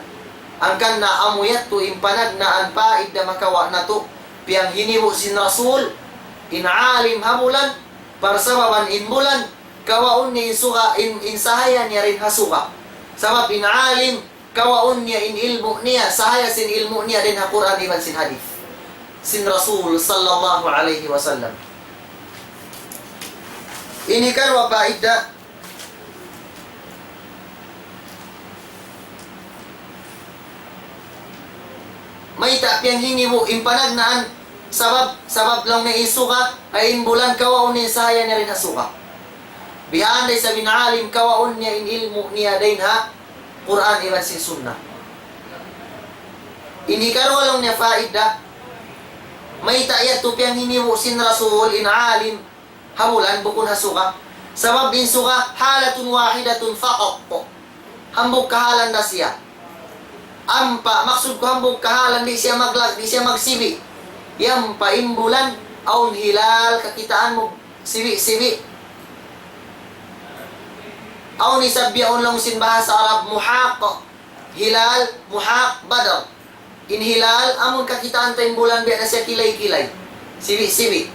Hangkan na amu yadtu in panagnaan paida makawa' natu', piyanghinibu' sin Rasul, in alim ha bulan, parsababan in bulan, kawaun niya in suga, in, in sahaya niya dayn ha suga. Sabab in alim, kawaun niya in ilmu' niya, sahaya sin ilmu' niya dayn ha Qur'an iban sin hadith sin Rasul sallallahu alayhi wasallam. Ini karuwa paida. Mayta' piyanghinibu' in panagnaan, sabab, sabab laung niya in suga, ay in bulan kawaun niya in sahaya niya dayn ha suga. Bihan da isab in alim kawaun niya in ilmu' niya dayn ha Qur'an iban sin Sunnah. Ini karuwa laung niya paida, mayta' yadtu piyanghinibu' sin Rasul in alim ha bulan bukun ha suga. Sabab in suga حالة واحدة فقط. Hambuuk kahalan da siya. Ampa, maksud ku hambuuk kahalan, di' siya maglag-, di' siya magsibi'. Ampa in bulan, awn hilal kakitaan mu, sibi'-sibi'. Awn isab biya' laung sin bahasa Arab, muhaq. Hilal, muhaq, badr. In hilal, amun kakitaan ta in bulan biya' na siya kilay-kilay. Sibi'-sibi'.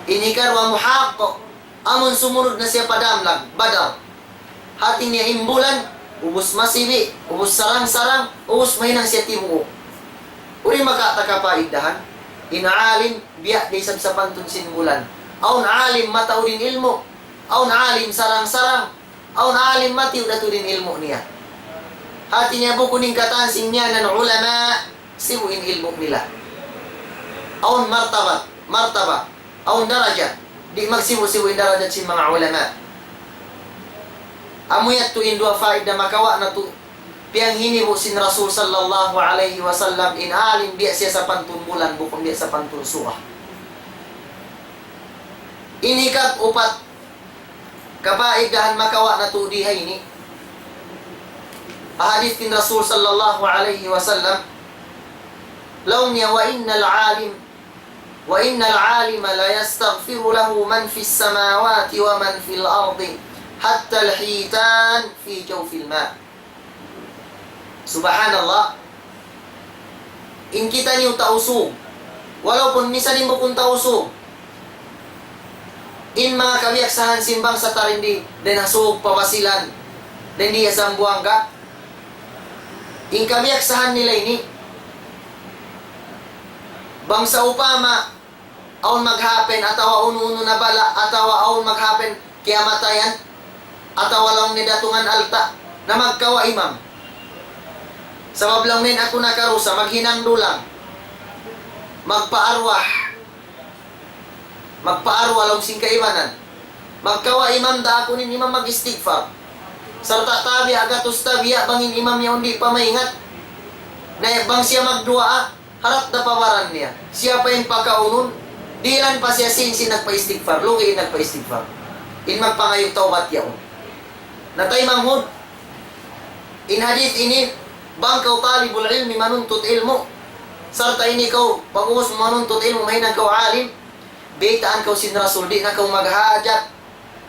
In hikaruwa muhaq, amun sumunud na siya pa damlag, badr. Hati niya in bulan, ubus masibi', ubus sarang-sarang, ubus mahinang siya tibuuk. Uri maka ta kapaidahan, in alim, biya' da isab sapantun sin bulan. Awn alim mataud in ilmu', awn alim sarang-sarang, awn alim matiyu' da tuud in ilmu' niya. Hati niya bukun in katan sin ngiyanan ulama, sibu' in ilmu' nila. Awn martabat, martaba, awn daraja. Di' magsibu'-sibu' in daraja sin manga ulama. Amu yadtu in duwa faida makawa' natu'. Piyanghinibu' sin Rasul sallallahu alayhi wasallam in alim biya' siya sapantun bulan, bukun biya' sapantun suga. In hikaupat kapaidahan makawa' natu' di ha ini. Hadith sin Rasul sallallahu alayhi wasallam, laung niya, وإن العالم، وإن العالم ليستغفر له من في السماوات ومن في الأرض حتى الحيتان في جوف الماء. Subhanallah. In kitaniyu tau sug, Walaupun misan in bukun Tausug, in manga kabiyaksahan sin bangsa ta dindi, dayn ha Sug pa Basilan, dindi ha Zamboanga, in kabiyaksahan nila ini, bang sawpama awn mag-happen atawa unu-unu na bala' atawa awn mag-happen kiyamatayan atawa laung niya datungan alta' na magkawa' imam. Sabab laung niya in aku nakarusa, maghinang dulang, magpaarwah, magpaarwah laung sin kaibanan. Magkawa' imam da aku in imam mag-istigfar. Sarta' tabiya' gatus tabiya' bang in imam yaun di' pa maingat. Na bang siya magduwaa, harap da pa baran niya. Siya pa in pakaunun, dihilan pa siya sin, sin nagpa-istigfar, lugi' in nagpa-istigfar. In magpangayu' tawbat yaun. Na taymanghud, in hadith ini, bang kaw talibul ilmi manuntut ilmu', sarta' ini kaw, pag-ubus manuntut ilmu', mahinang kaw alim, baytaan kaw sin Rasul, di' na kaw maghajat,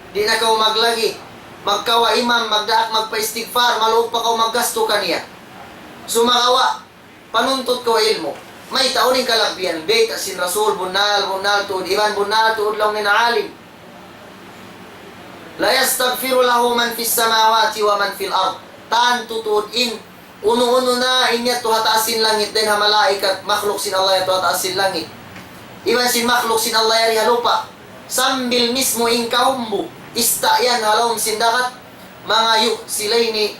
di' na kaw maglagi, magkawa' imam, magdaak, magpa-istigfar, maluug pa kaw maggastu kaniya. Sumagawa', panuntut kaw ilmu'. Mayta' unu in kalabbihan, bayta' sin Rasul, bunnal, bunnal tuud, iban bunnal tuud laung niya in alim. لا يستغفر له من في السماوات ومن في الأرض. Tantu tuud in, unu-unu na in yadtu ha taas sin langit, dayn ha malaikat, makhluk sin Allah yadtu ha taas sin langit. Iban sin makhluk sin Allah yari ha lupa'. Sambil mismu in kahumbu, ista' yan ha lawm sin dagat, mangayu' sila ini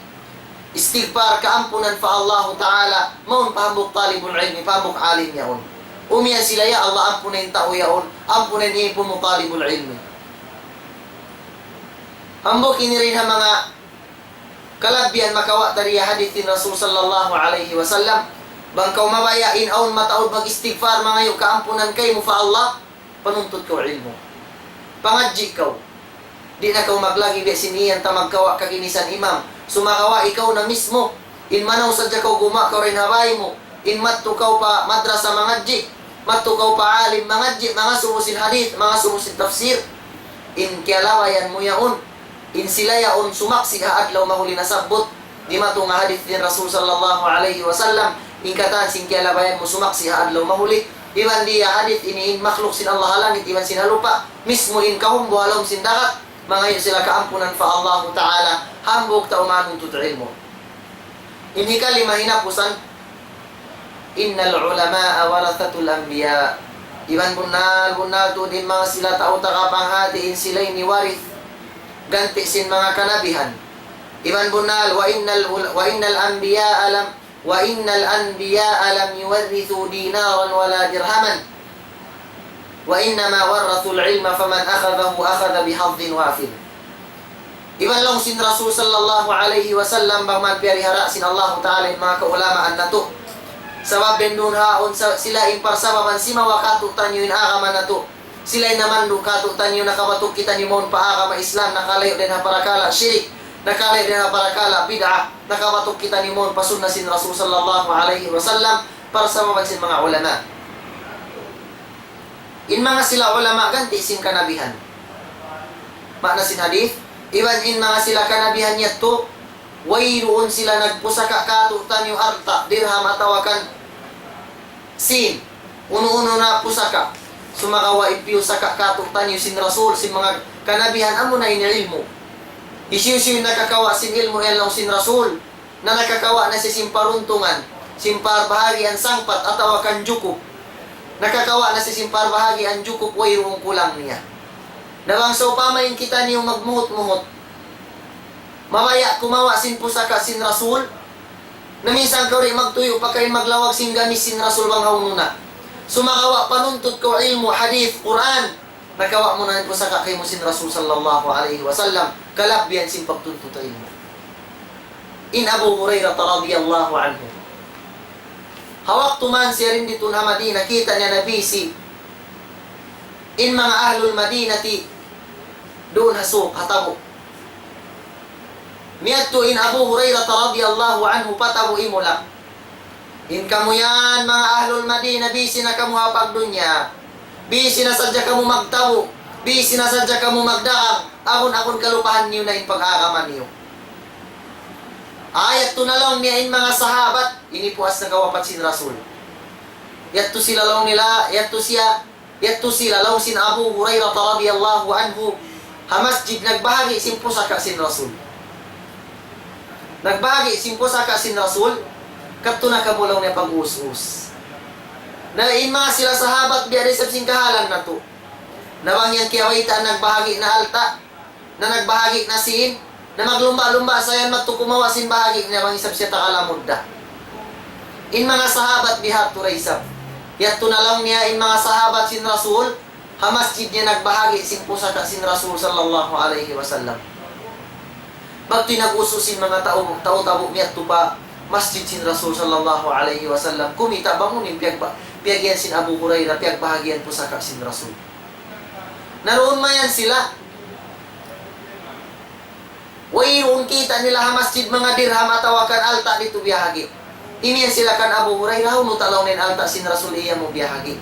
istigfar kaampunan pa Allahu Ta'ala, mawn pa hambuuk talibul ilmi, pa hambuuk alim yaun. Umiyan sila, "Ya Allah, ampuna in tau yaun, ampuna in ipun mu talibul ilmi." Hambuuk ini dayn ha manga kalabbihan makawa' ta dayn ha hadith sin Rasul sallallahu alayhi wasallam. Bang kaw mabaya' in awn mataud mag-istigfar, mangayu' kaampunan kaymu pa Allah, panuntut kaw ilmu'. Pangadji' kaw. Di' na kaw maglagi biya' sin iyan ta magkawa' kaginisan imam. Sumagawa' ikaw na mismu. In manaw sadja kaw gumuwa' kaw dayn ha bāy mu. In madtu kaw pa madrasa mangadji'. Madtu kaw pa alim mangadji'. Mangasubu sin hadith, mangasubu sin tafsir. In kiyalabayan mu yaun. In sila yaun sumaksi' ha adlaw mahuli nasabbut. Dimatung ha hadith sin Rasul sallallahu alayhi wasallam, in katan sin kiyalabayan mu sumaksi' ha adlaw mahuli, iban di ha hadith ini in makhluk sin Allah ha langit iban sin ha lupa', mismu in kahumbu ha lawm sin dagat, mangayu' sila kaampunan pa Allahu Ta'ala, hambuuk tau manuntut ilmu'. In hikalima hinapusan, إن العلماء ورثة الأنبياء. Iban bunnal, bunnal tuud in manga sila tau tagapanghāti in sila ini warith, ganti' sin manga kanabihan. Iban bunnal, وإن ال-، وإن الأنبياء لم، وإن الأنبياء لم يورثوا دينارا ولا درهما وإنما ورثوا العلم فمن أخذه أخذ بحظ وافر. Iban laung sin Rasul sallallahu alayhi wasallam, bang man piyarihara sin Allahu Ta'ala in manga kaulamaan natu'. Sabab bendun haun sa-, sila in parsababan simawa kātu'niyu in agama natu'. Sila in namandu' kātu'niyu, nakabatuk kitaniyu mawn pa agama Islam, nakalayu' dayn ha parakala' shirik, nakalayu' dayn ha parakala' bid'ah, nakabatuk kitaniyu mawn pa sunna sin Rasul sallallahu alayhi wasallam, parsababan sin manga ulama. In manga sila ulama ganti' sin kanabihan. Maana sin hadith, iban in manga sila kanabihan yadtu, wayruun sila nagpusaka' kātu'niyu alta', dirham atawa kan sin, unu-unu na pusaka'. Sumagawa' in piyusaka' kātu'niyu sin Rasul, sin manga kanabihan, amuna in ilmu'. Hisiyu-siyu nakakawa' sin ilmu' yan laung sin Rasul. Na nakakawa' na siya sin paruntungan, sin parbahagian sangpat atawa kan jukup. Nakakawa' na siya sin parbahagian jukup, wayruun kulang niya. Na bang sawpama in kitaniyu magmuhut-muhut, mabaya' kumawa' sin pusaka' sin Rasul, na minsan kaw di' magtuyu' pa kain maglawag sin gamis sin Rasul bang hawnu na. Sumagawa' panuntut kaw ilmu', hadith, Qur'an, nakawa' mu na in pusaka' kaymu sin Rasul sallallahu alayhi wasallam, kalabbihan sin pagtuntut ilmu'. In Abu Hurairah radiyallahu anhu. Ha waktu man siya dindi tuud ha Madina, kita' niya na busy in manga ahlul Madinati duun ha suq, ha tabu'. Miyadtu in Abu Hurairah radiyallahu anhu pa tabu' imulak. In kamu yan, manga ahlul Madinah, busy na kamu ha pagdunya. Busy na sadja kamu magtabu'. Busy na sadja kamu magdagang. Agun-agun kalupahan niyu na in pag-agama niyu. Ayat tu na laung niya in manga sahabat, ini puas nakawapat sin Rasul. Yadtu sila laung nila, yadtu siya, yadtu sila laung sin Abu Hurairah radiyallahu anhu, ha masjid nagbahagi' sin pusaka' sin Rasul. Nagbahagi' sin pusaka' sin Rasul, kadtu na kamu laung niya pag-us-us. Na in manga sila sahabat biya' da isab sin kahalan natu'. Na bang yan kiyabaytaan nagbahagi' na alta', na nagbahagi' na sīn, na maglumba'-lumba' sa yan madtu kumawa' sin bahagi' niya bang isab siya taga lamud da. In manga sahabat bihadtu da isab. Yadtu na laung niya in manga sahabat sin Rasul, ha masjid niya nagbahagi' sin pusaka' sin Rasul sallallahu alayhi wasallam. Magtuy nag-us-us in manga tau, tau-tau miyadtu pa masjid sin Rasul sallallahu alayhi wasallam. Kumita' bang unu in piyagba-, piyagiyan sin Abu Hurairah, piyagbahagian pusaka' sin Rasul. Na duun mayan sila. Wayruun kita' nila ha masjid manga dirham atawa kan alta' ditu biyahagi'. Imiyan sila kan Abu Hurairah, unu ta laung in alta' sin Rasul iya mu biyahagi'.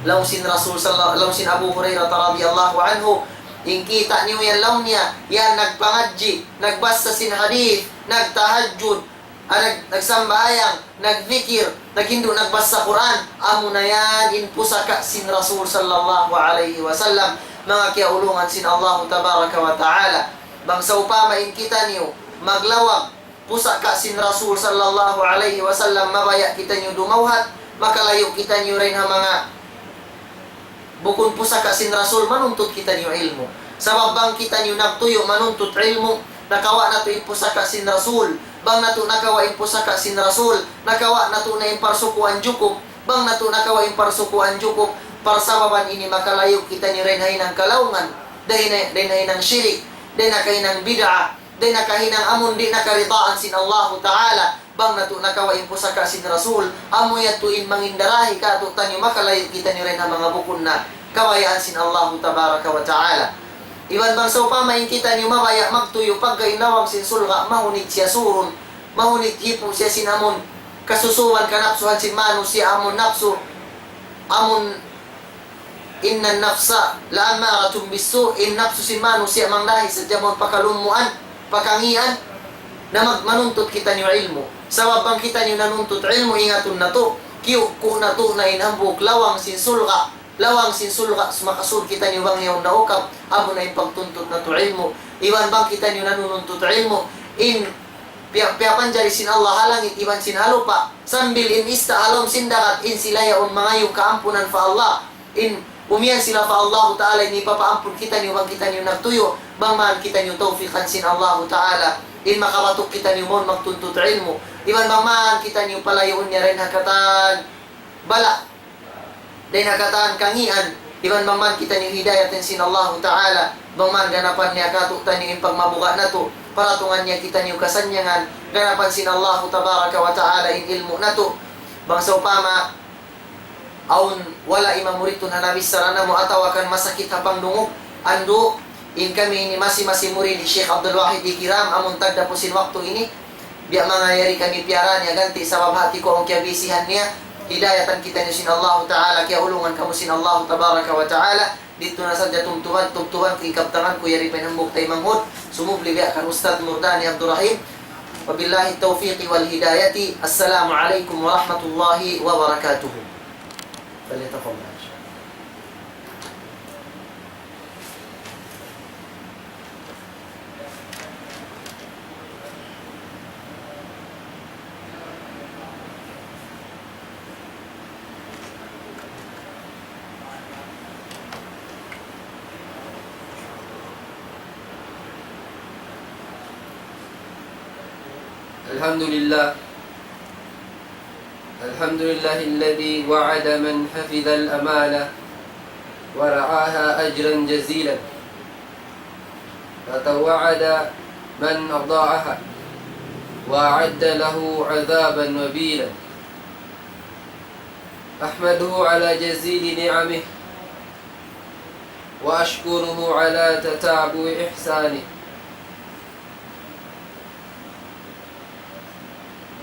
Laung sin Rasul salla-, laung sin Abu Hurairah radiyallahu anhu, in kita' niyu yan laung niya, yan nagpangadji', nagbasa sin hadith, nagtahajjud, ah, nag-, nagsambahayang, nagdikir, naghindu' nagbasa Qur'an, amuna yan in pusaka' sin Rasul sallallahu alayhi wasallam, manga kiyaulungan sin Allahu tabaraka wa ta'ala. Bang sawpama in kitaniyu maglawag pusaka' sin Rasul sallallahu alayhi wasallam, mabaya' kitaniyu dumawhat, makalayu' kitaniyu dayn ha manga bukun pusaka' sin Rasul, manuntut kitaniyu ilmu'. Sabab bang kitaniyu nagtuyu' manuntut ilmu', nakawa' natu' in pusaka' sin Rasul. Bang natu' nakawa' in pusaka' sin Rasul, nakawa' natu' na in parsukuan jukup. Bang natu' nakawa' in parsukuan jukup, parsababan ini makalayu' kitaniyu dayn ha hinang kalaungan, dayn ha, dayn ha hinang shirik, dayn ha kahinang bid'ah, dayn ha kahinang amun di' na karidaan sin Allahu Ta'ala. Bang natu' nakawa' in pusaka' sin Rasul, amu yadtu in mangindarahi kātu'niyu, makalayu' kitaniyu dayn ha manga bukun na kabayaan sin Allahu Tabaraka wa Ta'ala. Iban bang sawpama in kitaniyu mabaya' magtuyu', pagga in lawang sin surga' mahunit siya surun, mahunit hipu' siya sin amun kasusuan, kanapsuhan sin manusiya', amun napsu, amun إن النفس لأمارة بالسوء, in napsu sin manusiya' mandahi sadja mawn pakalummuan, pakangian, na mag-, manuntut kitaniyu ilmu'. Sabab bang kitaniyu nanuntut ilmu', ingatun natu', kiyuku' natu' na in hambuuk lawang sin surga', lawang sin surga', sumakasud kitaniyu bang yaun naukab, amuna in pagtuntut natu' ilmu'. Iban bang kitaniyu nanununtut ilmu', in piya-, piyapanjari sin Allah ha langit iban sin ha lupa', sambil in ista' ha lawm sin dagat, in sila yaun mangayu' kaampunan pa Allah. In umiyan sila pa Allahu Ta'ala, in hipapaampun kitaniyu bang kitaniyu nagtuyu', bang man kitaniyu tawfikan sin Allahu Ta'ala. In makabatuk kitaniyu mawn magtuntut ilmu'. Iban bang man kitaniyu palayuun niya dayn ha katan bala', dayn ha katan kangian, iban bang man kitaniyu hidayatan sin Allahu Ta'ala, bang man ganapan niya kātu'niyu in pagmabuga' natu', paratungan niya kitaniyu kasannyangan, ganapan sin Allahu Tabaraka wa Ta'ala in ilmu' natu'. Bang sawpama awn wala' imamuritun ha nabichara namu' atawa kan masakit ha pangdungug, andu', in kami ini masi-masi murid hi Sheikh Abdul Wahid Ikiram, amun tagdapu sin waktu ini, biya' manga yari kami piyara niya ganti' sabab hati ku awn kiyabisihan niya, hidayatan kitaniyu sin Allahu Ta'ala, kiyaulungan kamu sin Allahu Tabaraka wa Ta'ala, didtu na sadja tumtuban, tumtuban ku in kabtangan ku yari pa in hambuuk taymanghud, sumubli biya' kan Ustadz Murdani Abdul Rahim. وبالله التوفيق والهداية. السلام عليكم ورحمة الله وبركاته. فليتفضل. الحمد لله. الحمد لله الذي وعد من حفظ الأمانة ورعاها أجرا جزيلا، وتوعد من أضاعها وأعد له عذابا وبيلا. أحمده على جزيل نعمه، وأشكره على تتابع إحسانه،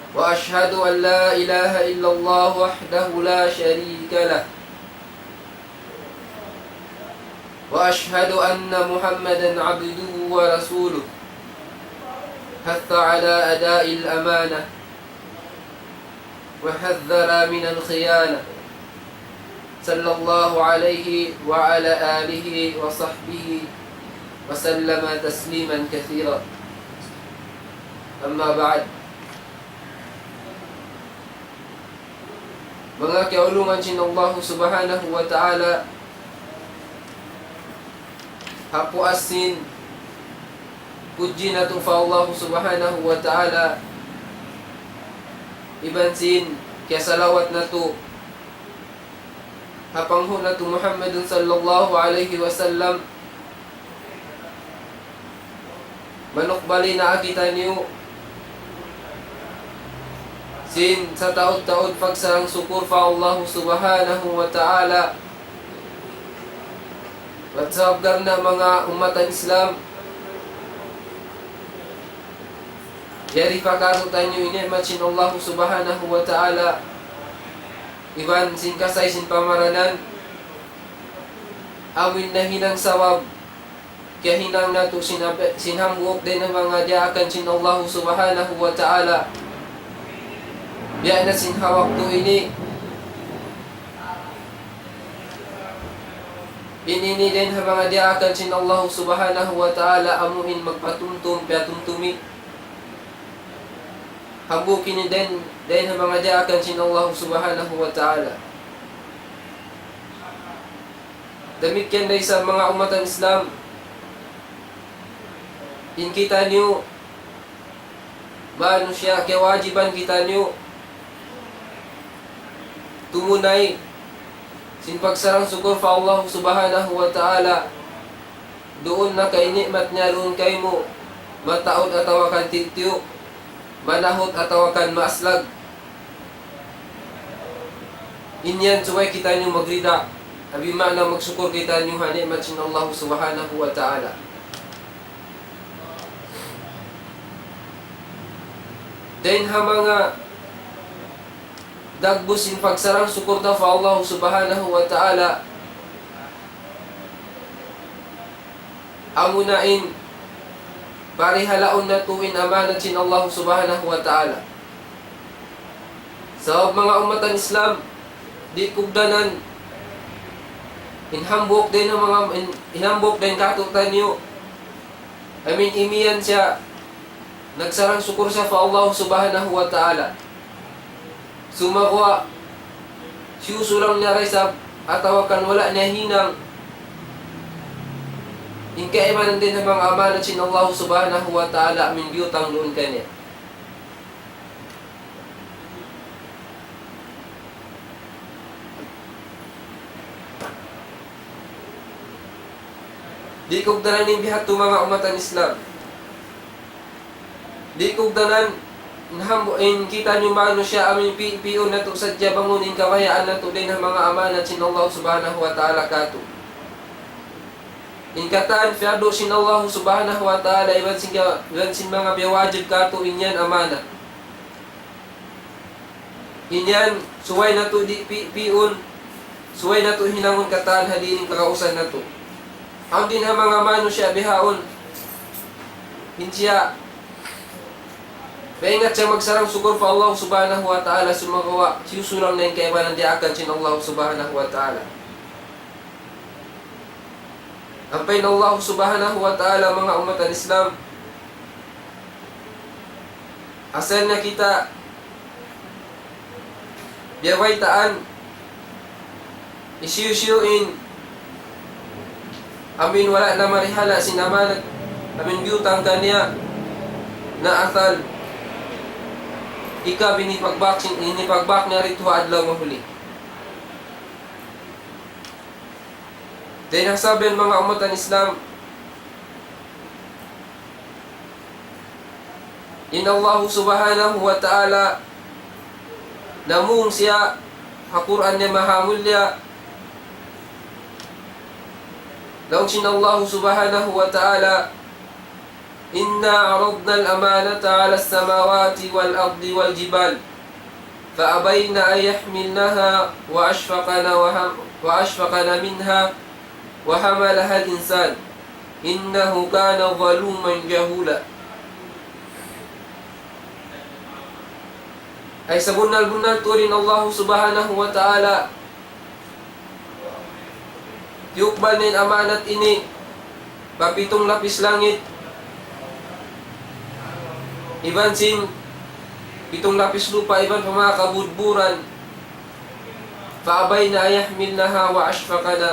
وأشهد أن لا إله إلا الله وحده لا شريك له، وأشهد أن محمدا عبده ورسوله، حث على أداء الأمانة، وحذر من الخيانة، صلى الله عليه وعلى آله وصحبه وسلم تسليما كثيرا. أما بعد. Manga kiyaulungan sin Allahu Subhanahu wa Ta'ala, ha puas sin pudji natu' pa Allahu Subhanahu wa Ta'ala, iban sin kiyasalawat natu' ha panghu' natu' Muhammadun sallallahu alayhi wasallam, manukbali na kitaniyu sin sataud-taud pagsarang-sukur pa Allahu Subhanahu wa Ta'ala. Sabab karna' manga ummatan Islam, yari pa kātu'niyu in ni'mat sin Allahu Subhanahu wa Ta'ala, iban sin kasay sin pamaranan, amuin nahinang sabab kiyahinang natu' sin, sin hambuuk dayn ha manga diyaakan sin Allahu Subhanahu wa Ta'ala. Biya' na sin ha waktu ini, in ini dayn ha manga diyaakan sin Allahu Subhanahu wa Ta'ala, amuin magpatumtum, piyatumtumi. Hambuuk ini dayn, dayn ha manga diyaakan sin Allahu Subhanahu wa Ta'ala. Damikkiyan da isab manga ummatan Islam, in kitaniyu manusiya', kiyawajiban kitaniyu tumunay sin pagsarang-sukur pa Allah Subhanahu wa Ta'ala. Duun na kay ni'mat niya duun kaymu, mataud atawa kan titiyu', manahut atawa kan maaslag. In yan subay kitaniyu magrida, abi maana magsukur kitaniyu ha ni'mat sin Allah Subhanahu wa Ta'ala. Dayn ha manga dagbus sin pagsarang-sukur ta pa Allah Subhanahu wa Ta'ala, amuna in parihalaun natu' in amanat sin Allah Subhanahu wa Ta'ala. Sabab manga ummatan Islam, di' kugdanan in hambuuk dayn ha manga, in, in hambuuk dayn kātu'niyu, amuin imiyan siya, nagsarang-sukur siya pa Allah Subhanahu wa Ta'ala. Sumagawa', siyusulang niya da isab, atawa kan wala' niya hinang in kaibanan dayn ha manga amanat sin Allah Subhanahu wa Ta'ala amuin biyutang duun kaniya. Di' kugdanan in biya' hādtu manga ummatan Islam. Di' kugdanan in hambu-, in kitaniyu manusiya' amuin pi-, pi'un natu' sadja bang unu in kabayaan natu' dayn ha manga amanat sin Allah Subhanahu wa Ta'ala kātu'. In katan piyardu sin Allah Subhanahu wa Ta'ala iban sin ka-, iban sin manga biyawajib kātu' in yan amanat. In yan, subay natu' di' pi-, pi'un, subay natu' hinangun katan ha dihil in kagausan natu'. Awn dayn ha manga manusiya' bihaun, in siya, maingat siya magsarang-sukur pa Allah Subhanahu wa Ta'ala, sumagawa', siyusulang niya in kaibanan diyaakan sin Allah Subhanahu wa Ta'ala. Ampa in Allah Subhanahu wa Ta'ala, manga ummatan Islam, asal na kita biyabaytaan, hisiyu-siyu in amuin wala' na marihala' sin amanat amuin biyutang kaniya, na asal ikaw in hipagbak sin, in hipagbak niya didtu ha adlaw mahuli. Dayn ha sabab yan, manga ummatan Islam, in Allah Subhanahu wa Ta'ala namung siya ha Qur'an niya mahamulliya, laung sin Allah Subhanahu wa Ta'ala, إنا عرضنا الأمانة على السماوات والأرض والجبال فأبين أن يحملنها وأشفقن وهم-، وأشفقن منها وحملها الإنسان إنه كان ظلوما جهولا. Ay sabunnal-bunnal tuud in Allah Subhanahu wa Ta'ala Tiyukbal niya in amanat ini pa pitung lapis langit, iban sin pitung lapis lupa', iban pa manga kabudburan. فأبين أن يحملنها وأشفقن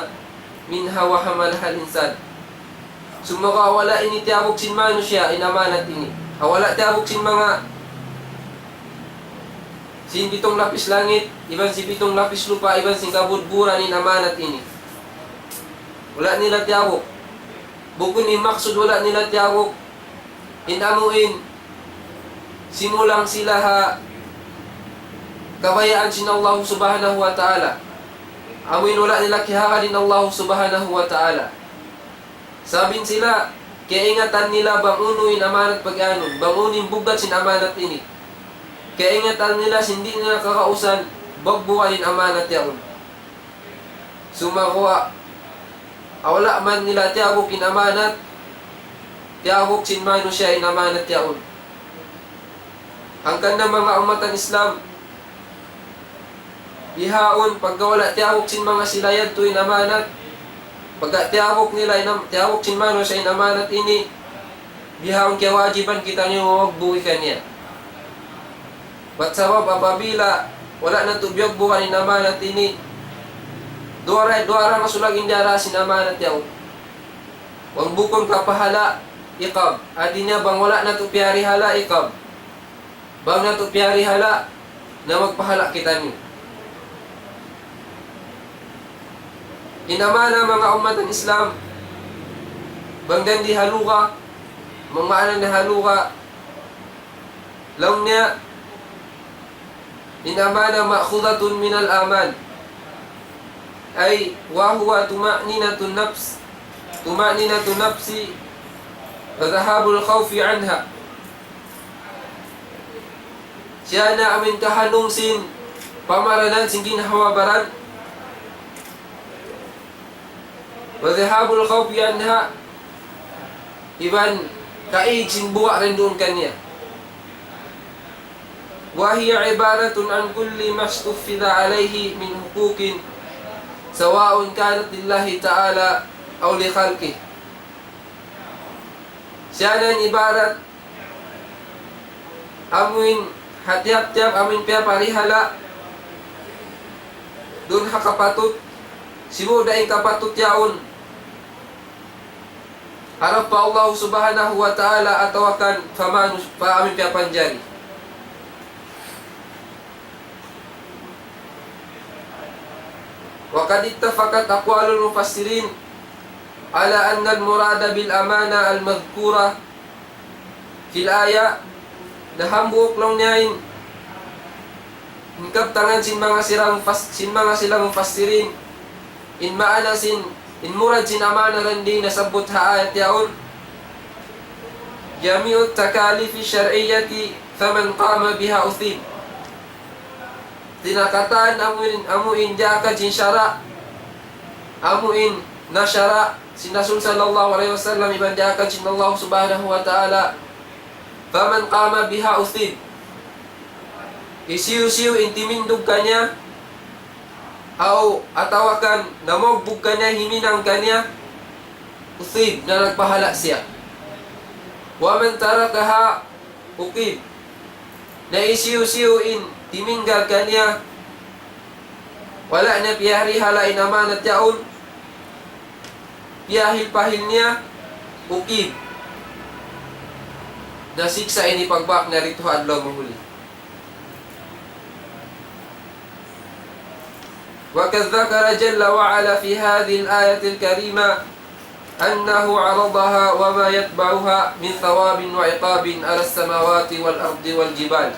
منها وحملها الإنسان. Sumagawa' wala' ini tiyabuk sin manusiya' in amanat ini. Ah, wala' tiyabuk sin manga, sin pitung lapis langit, iban sin pitung lapis lupa', iban sin kabudburan in amanat ini. Wala' nila tiyabuk. Bukun in maksud wala' nila tiyabuk, in amu in simulang sila ha kabayaan sin Allah Subhanahu wa Ta'ala. Amu in wala' nila kiyahagad in Allah Subhanahu wa Ta'ala. Sabab in sila, kaingatan nila bang unu in amanat pag-anun, bang unu in bugat sin amanat ini. Kaingatan nila, sin di' nila kakausan, bugbugan in amanat yaun. Sumagawa', wala' man nila tiyabuk in amanat, tiyabuk sin manusiya' in amanat yaun. Hangkan na manga ummatan Islam, bihaun pagka wala' tiyabuk sin manga sila yadtu in amanat, pagka tiyabuk nila in am-, tiyabuk sin manusiya' in amanat ini, bihaun kiyawajiban kitaniyu mamugbu' kaniya. Bat sabab apabila wala' natu' biyugbugan in amanat ini, duwa ra, duwa ra masulag in diyara sin amanat yaun. Bang bukun kapahala, iqab. Hati niya bang wala' natu' piyarihala, iqab. Bang natu' piyarihala, na magpahala kitaniyu. In amanat manga ummatan Islam, bang dandi ha lugha, bang maana niya ha lugha, laung niya, in amanat مأخوذة من الأمان، أي وهو طمأنينة النفس، طمأنينة النفس وذهاب الخوف عنها. Siya na amu in kahanung sin pamaranan sin ginhawa-baran. وذهاب الخوف عنها, iban kaig sin buga' dayn duun kaniya. وهي عبارة عن كل ما استحوذ عليه من حقوق، سواء كانت لله تعالى أو لخلقه. Siya na in ibarat amu in ha tiyap-tiyap amu in piyaparihala duun ha kapatut, sibu' da in kapatut yaun harap pa Allah Subhanahu wa Ta'ala atawa kan pa manu-, pa amu in piyapanjari. وقد اتفقت أقوال المفسرين على أن المراد بالأمانة المذكورة في الآية, na hambuuk laung niya in, in kabtangan sin manga sila mufas-, sin manga sila mufassirin, in maana sin, in murad sin amanah dindi nasabbut ha ayat yaun, جميع التكاليف الشرعية فمن قام بها أثيب. Hati niya katan amu in, amu in diyaak sin sara', amu in nasara' sin Rasul sallallahu alayhi wasallam iban diyaak sin Allah Subhanahu wa Ta'ala. فمن قام بها أثيب. Hisiyu-siyu in timindug kaniya, aw atawa kan namugbug kaniya, himinang kaniya, أثيب, na nagpahala siya. ومن تركها عوقب. Na hisiyu-siyu in timinggal kaniya, wala' niya piyarihala in amanat yaun, piyahil-pahil niya, عوقب. Na siksa' in ipagbak niya didtu ha adlaw mahuli. وقد ذكر جل وعلا في هذه الآية الكريمة أنه عرضها وما يتبعها من ثواب وعقاب على السماوات والأرض والجبال.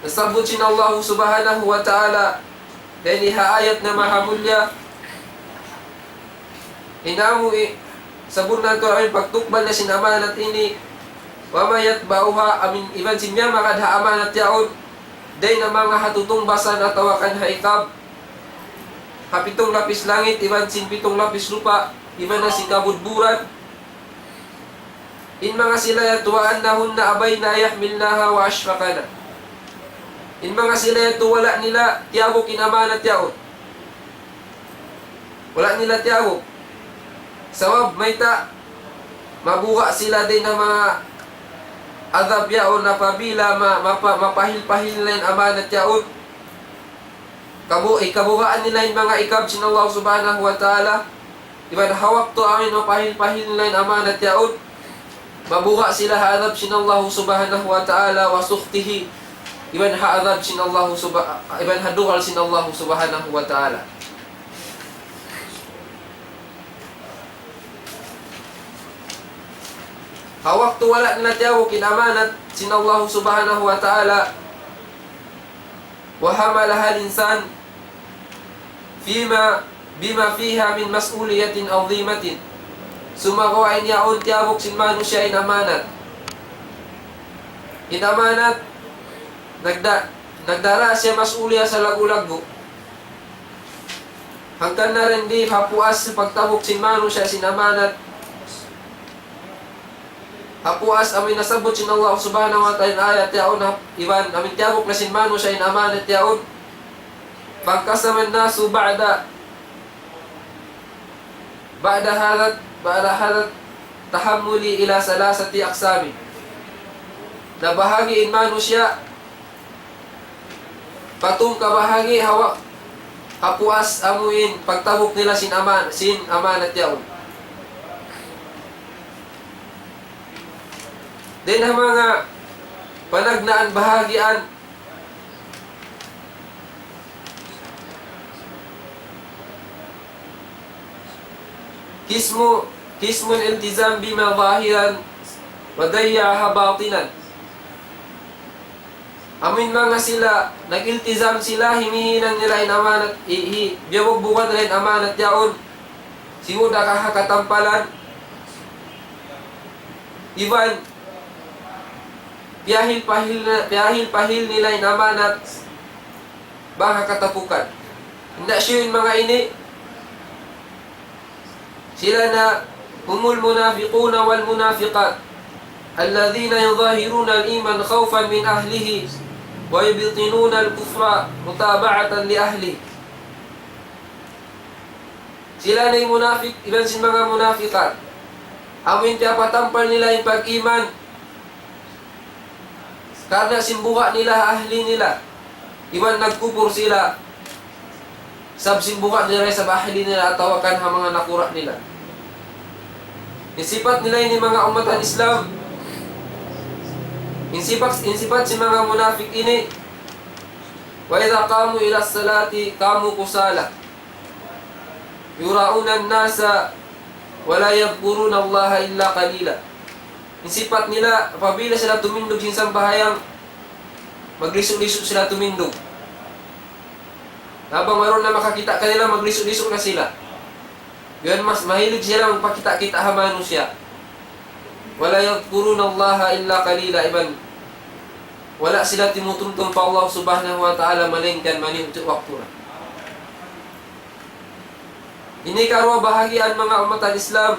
Nasabbut sin Allah Subhanahu wa Ta'ala dayn ha ayat na mahamulliya, in amu i-, sabunnal tuud amu in pagtukbal niya sin amanat ini, وما يتبعها, amu in iban sin miyamagad ha amanat yaun, dayn ha manga hatutungbasan atawa kan ha iqab, ha pitung lapis langit, iban sin pitung lapis lupa', iban na sin kabudburan. In manga sila yadtu, وأنهن أبين أن يحملنها وأشفقن. In manga sila yadtu wala' nila tiyabuk in amanat yaun. Wala' nila tiyabuk. Sabab mayta', mabuga' sila dayn ha manga adhab yaun apabila ma-, mapa-, mapahil-pahil nila in amanat yaun. Kabu-, ikabugaan nila in manga ikab sin Allah Subhanahu wa Ta'ala. Iban ha waktu amun mapahil-pahil nila in amanat yaun, mabuga' sila ha adhab sin Allah Subhanahu wa Ta'ala, وسخطه, iban ha adhab sin Allah Subha-, iban ha dugal sin Allah Subhanahu wa Ta'ala. Ha waktu wala' nila tiyabuk in amanat sin Allah Subhanahu wa Ta'ala, وحملها الإنسان فيما، بما فيها من مسؤولية عظيمة. Sumagawa' in yaun tiyabuk sin manusiya' in amanat. In amanat, nagda-, nagdara siya mas'uliya salaggu'-laggu'. Hangkan na dayn di ha puas pagtabuk sin manusiya' sin amanat. Ha puas amun nasabbut sin Allah Subhanahu wa Ta'ala in ayat yaun, iban amun tiyabuk na sin manusiya' in amanat yaun. فانقسم الناس بعد، بعد هذا، بعد هذا التحمل إلى ثلاثة أقسام. Nabahagi' in manusiya' pa tungka bahagi' ha wa-, ha puas amuin pagtabuk nila sin aman-, sin amanat yaun. Dayn ha manga panagnaan bahagian, قسم، قسم التزم بما ظاهرا وضيعها باطنا. Amun manga sila, nag-iltizam sila, himihinang nila in amanat, hi-, hi-, biyabugbugan nila in amanat yaun, simud da ka ha katampalan, iban, piyahil-pahil na, piyahil-pahil nila in amanat, bang ha katapukan. Hangkan siyu in manga ini, sila na هم المنافقون والمنافقات الذين يظاهرون الإيمان خوفا من أهله ويبطنون الكفر متابعة لأهله. Sila na in munafik, iban sin manga munafikat. Amuin piyapatampal nila in pag-iman, karna' sin buga' nila ha ahli nila. Iban nagkupur sila. Sabab sin buga' nila, sabab ahli nila, atawa kan ha manga nakura' nila. In sipat nila ini manga ummat Islam. In sipat, in sipat sin manga munafik ini. وإذا قاموا إلى الصلاة قاموا كسالى. يراءون الناس ولا يذكرون الله إلا قليلا. In sipat nila, apabila sila tumindug sin sambahayang, maglisu-lisu sila tumindug. Bang wayruun na makakita' kanila, maglisu-lisu na sila. Yan mas mahilig sila magpakita'-kita' ha manusiya'. ولا يذكرون الله إلا قليلا, iban wala' sila timutumtum pa Allah Subhanahu wa Ta'ala malaingkan maniyu'-tiyu' waktu na. Ini karuwa bahagian manga ummat Islam.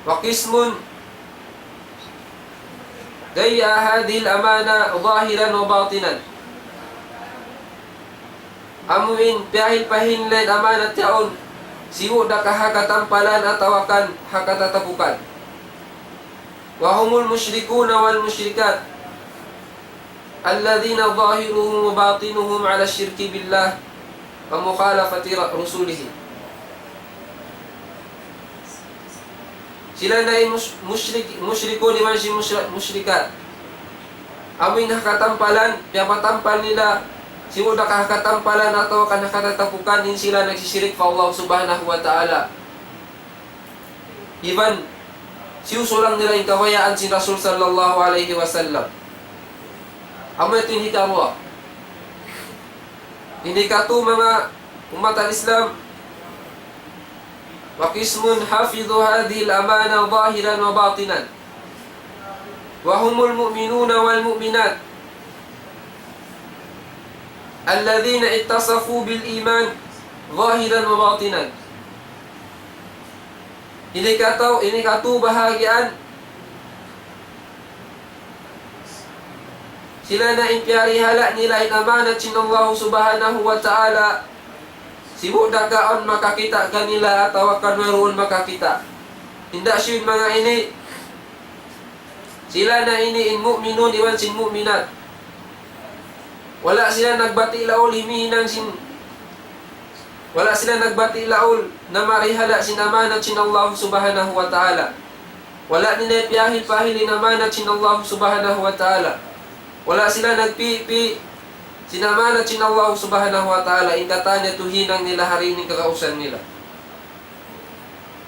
وقسم ضيع هذه الأمانة ظاهرا وباطنا. Amuin piyahil-pahil nila in amanat yaun, sibu' da ka ha katampalan atawa kan ha katatapukan. وهم المشركون والمشركات الذين ظاهرهم وباطنهم على الشرك بالله ومخالفة ر-، رسله. Sila na in mus-, mushrik-, mushrikun iban sin mushra-, mushrikat. Amuin ha katampalan, piyapatampal nila, sibu' da ka ha katampalan atawa kan ha katatapukan, in sila nagsisirik pa Allah Subhanahu wa Ta'ala. Iban, siyusulang nila in kabayaan sin Rasul sallallahu alayhi wasallam. Amu yadtu in hikaruwa. In hikatu manga ummat Islam, وقسم حفظوا هذه الأمانة ظاهرا وباطنا، وهم المؤمنون والمؤمنات الذين اتصفوا بالإيمان ظاهرا وباطنا. Ini katu, ini katu bahagian. Sila na in piyarihala' nila in amanat sin Allah Subhanahu wa Ta'ala, sibu' da kaun makakita' kanila atawa kan wayruun makakita'. Hinda' siyu in manga ini, sila na ini in mu'minun iban sin mu'minat. Wala' sila nagbati' laul himihinang sin, wala' sila nagbati' laul na marihala' sin amanat sin Allah Subhanahu wa Ta'ala. Wala' nila piyahil-pahil in amanat sin Allah Subhanahu wa Ta'ala. Wala' sila nagpipi sin amanat sin Allah Subhanahu wa Ta'ala, in katan yadtu hinang nila ha ini in kakausan nila.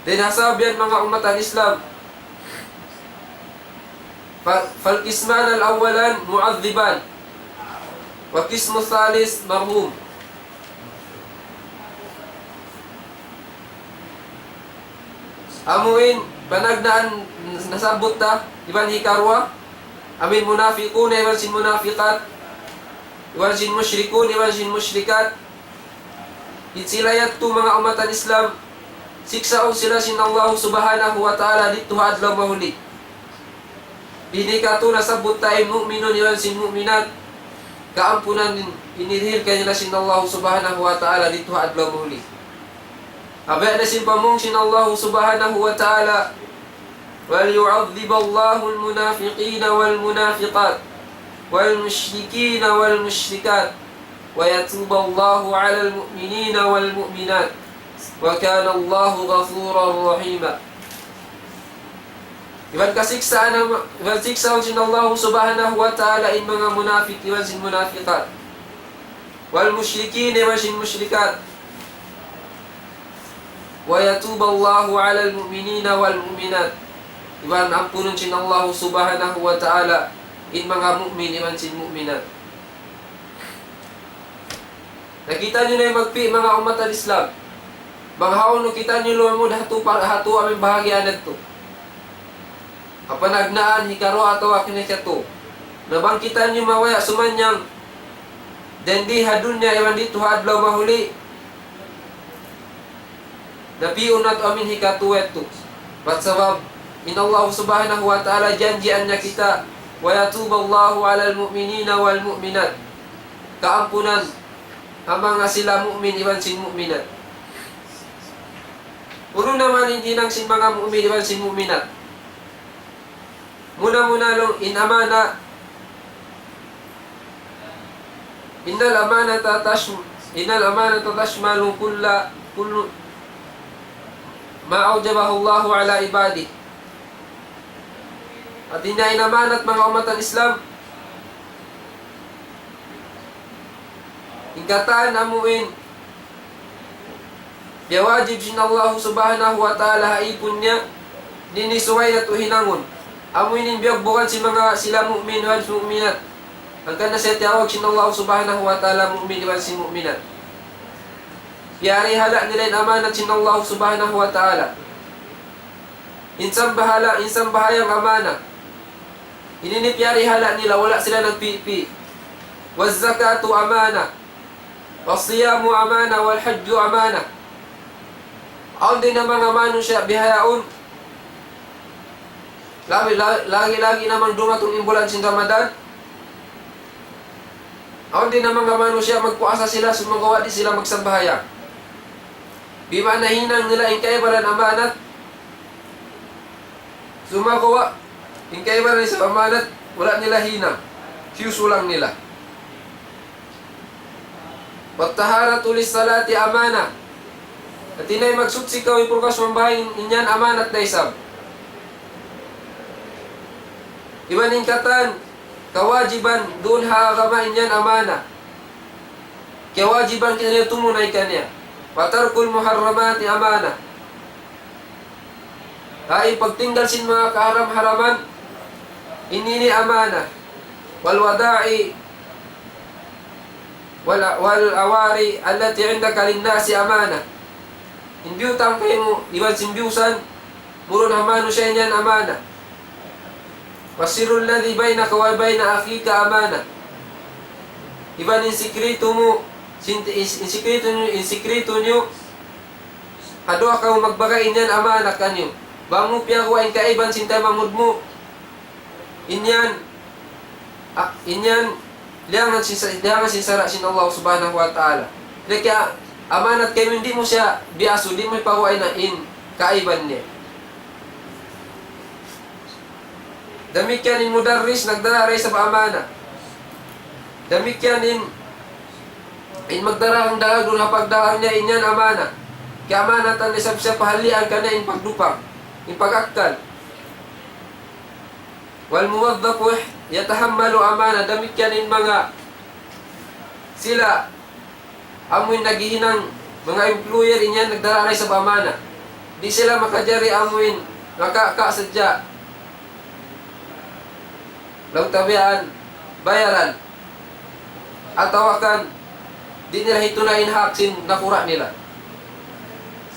Dayn ha sabab yan, manga ummat al-Islam, ف-، فالقسمان الأولان معذبان، والقسم الثالث مرحوم. Amu in panagnaan nasabbut ta, iban hikaruwa, amu in munafiqun iban sin munafiqat, iban sin mushrikun iban sin mushrikat. In sila yadtu, manga ummat al-Islam, siksaun sila sin Allah Subhanahu wa Ta'ala didtu ha adlaw mahuli. Ini katu' nasabbut ta in mu'minun iban sin mu'minat, kaampunan in-, inirihil kanila sin Allah Subhanahu wa Ta'ala didtu ha adlaw mahuli. Amu na sin pamung sin Allah Subhanahu wa Ta'ala, وليعذب الله المنافقين والمنافقات والمشركين والمشركات ويتوب الله على المؤمنين والمؤمنات وكان الله غفورا رحيما. Iban kasiksaan, iban siksaun sin Allah Subhanahu wa Ta'ala in manga munafik iban sin munafikat, والمشركين iban sin mushrikat. ويتوب الله على المؤمنين والمؤمنات. Iban ampunun sin Allah Subhanahu wa Ta'ala in manga mu'min iban sin mu'minat. Nakita' niyu na in magpi', manga ummat al-Islam. Bang hawnu kita' niyu lumamud ha yadtu par-, ha yadtu amu in bahagian yadtu. Ha panagnaan hikaruwa atawa kan hikatu. Na bang kita' niyu mabaya' sumannang dayn di ha dunya iban didtu ha adlaw mahuli, na pi'un natu' amu in hikatu yadtu. Bat sabab in Allah Subhanahu wa Ta'ala janjian niya kita, ويتوب الله على المؤمنين والمؤمنات. Kaampunan ha manga sila mu'min iban sin mu'minat. Unu na man in hinang sin manga mu'min iban sin mu'minat? Muna-muna laung in amana, إن الأمانة تشم-، إن الأمانة تشمل كل، كل ما أوجبه الله على عباده. Hati niya in amanat, manga ummat al-Islam, in katan amu in piyawajib sin Allah Subhanahu wa Ta'ala ha īpun niya, di' ini subay natu' hinangun. Amu ini in biyugbugan sin manga sila mu'min iban sin mu'minat. Hangkan na siya tiyawag sin Allah Subhanahu wa Ta'ala mu'min iban sin mu'minat. Piyarihala' nila in amanat sin Allah Subhanahu wa Ta'ala. In sambahala-, in sambahayang amana. Ini in piyarihala' nila, wala' sila nagpipi. والزكاة أمانة. والصيام أمانة والحج أمانة. Awn dayn ha manga manusiya' bihaun. Labi-, la-, lagi'-lagi' na bang dumatung in bulan sin Ramadan. Awn dayn ha manga manusiya' magpuasa sila, sumagawa' di' sila magsambahayang. Di' maana hinang nila in kaibanan amanat. Sumagawa', in kaibanan isab amanat, wala' nila hinang. Hiyusulang nila. والطهارة للصلاة أمانة. Hati niya in magsuchi kaw, ipurkas sumambahayang, in yan amanat da isab. Iban in katan kawajiban duun ha agama, in yan amana. Kiyawajiban kitaniyu tumunay kaniya. وترك المحرمات أمانة. Ha, in pagtinggal sin manga kaharam-haraman, ini in amana. والودائع وال-، والأواري التي عندك للناس أمانة. In biyutang kaymu, iban sin biyusan, murun ha manusiya' yan amana. والسر الذي بينك وبين أخيك أمانة. Iban in sikritu mu, sin-, in, in sikritu niyu, in sikritu niyu, ha duwa kamu magbagay, in yan amana kaniyu. Bang mu piyaguwa' in kaibanan sin taymanghud mu, in yan Ah, in yan, liyangan sin sa-, liyangan sin sara' sin Allah Subhanahu wa Ta'ala. Di' ka amanat kaymu, di' mu siya biyasu, di' mu hipaguway na in kaiban niya. Damikkiyan in mudarris, nagdara da isab amana. Damikkiyan in, in magdara hangdaug duun ha pagdagang niya, in yan amana. Kiyamanatan da isab siya, pahalian kaniya in pagdupang, in pag-akkal. والموظف يتحمل أمانة, damikkiyan in manga sila amuin naghihinang manga employer, in yan nagdara da isab amana. Di' sila makajari amuin makaka sadja laung ta biya' yan bayaran. Atawa kan, di' nila hitunay in hak sin nakura' nila.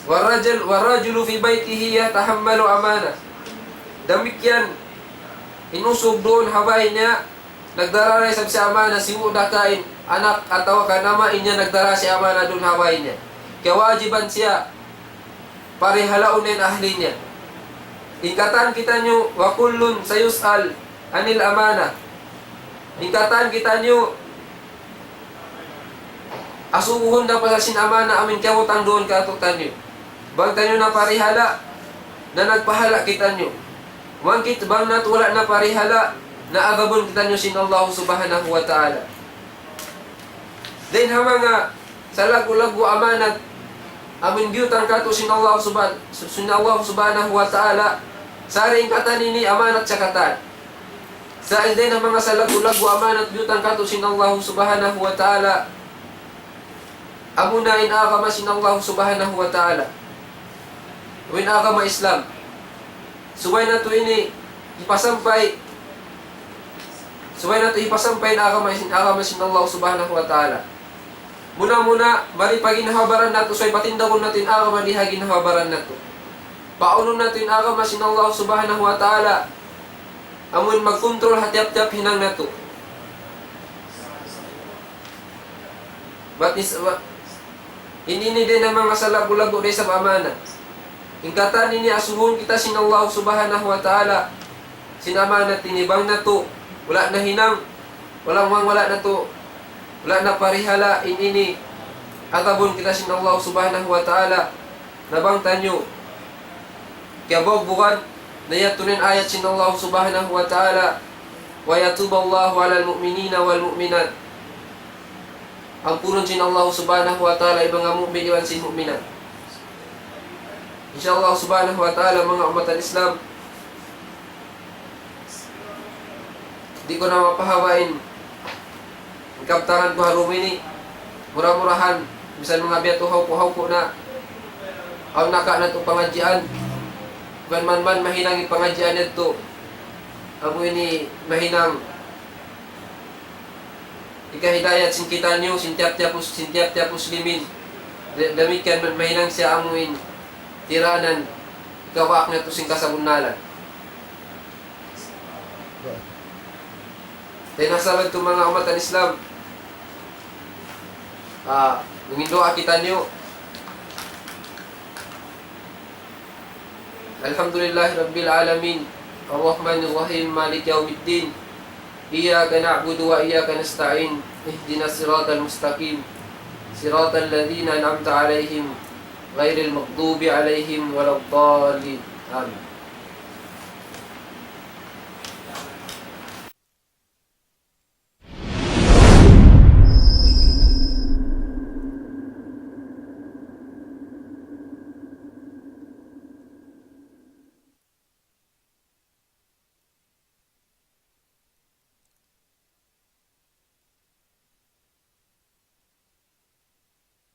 والرجل، والرجل في بيته يتحمل أمانة. Damikkiyan, in usug duun ha bāy niya, nagdara da isab siya amana, sibu' da ka in anak atawa kan ama' niya, nagdara siya amana duun ha bāy niya. Kiyawajiban siya parihalaun in ahli niya. In katan kitaniyu, وكل سيسأل عن الأمانة. In katan kitaniyu, asubuhun da pasal sin amana amuin kiyabutang duun kātu'niyu. Bang taniyu naparihala', na nagpahala' kitaniyu. Bang kit-, bang natu' wala' naparihala', na adabun kitaniyu sin Allah Subhanahu wa Ta'ala. Dayn ha manga salaggu'-laggu' amanat amuin biyutang kātu' sin Allah Subhan-, sin Allah Subhanahu wa Ta'ala, sari in katan ini amanat sa katan. Sa' in dayn ha manga salaggu'-laggu' amanat biyutang kātu' sin Allah Subhanahu wa Ta'ala, amuna in agama sin Allah Subhanahu wa Ta'ala, amuin agama Islam. Subay natu' ini hipasampay, subay natu' hipasampay in agama sin, agama sin Allah Subhanahu wa Ta'ala. Muna-muna, mari pa ginhawa-baran natu', subay patindagun natu' in agama di ha ginhawa-baran natu'. Paunun natu' in agama sin Allah Subhanahu wa Ta'ala, amuin magkontrol ha tiyap-tiyap hinang natu'. Bat is-, wa-, in ini dayn ha manga salaggu'-laggu' da isab amana. In katan ini asubuhun kita sin Allah Subhanahu wa Ta'ala, sin amanat ini bang natu' wala' nahinang, wala' mang wala' natu', wala' naparihala', in ini adabun kita sin Allah Subhanahu wa Ta'ala. Na bang taniyu kiyabugbugan, na yadtu in ayat sin Allah Subhanahu wa Ta'ala, ويتوب الله على المؤمنين والمؤمنات. Ampunun sin Allah Subhanahu wa Ta'ala in manga mu'min iban sin mu'minat. Insya Allah Subhanahu wa Ta'ala, manga ummat al-Islam, di' ku na mapahaba' in kabtangan ku ha dum ini. Mura-murahan, misan manga biya' tu hawpu'-hawpu' na, awn naka natu' pangadjian. Bang man, man mahinang in pangadjian yadtu, amu ini mahinang hikahidayat sin kitaniyu, sin tiyap-tiyap mus-, sin tiyap-tiyap muslimin. Da-, damikkiyan man mahinang siya amuin tiranan, hikawaak natu' sin kasabunnalan. Dayn ha sabab yadtu, manga ummat al-Islam, ah, mangayu' duwaa kitaniyu. الحمد لله رب العالمين، الرحمن الرحيم، مالك يوم الدين، إياك نعبد وإياك نستعين، اهدنا الصراط المستقيم، صراط الذين أنعمت عليهم، غير المغضوب عليهم ولا الضالين. آمين.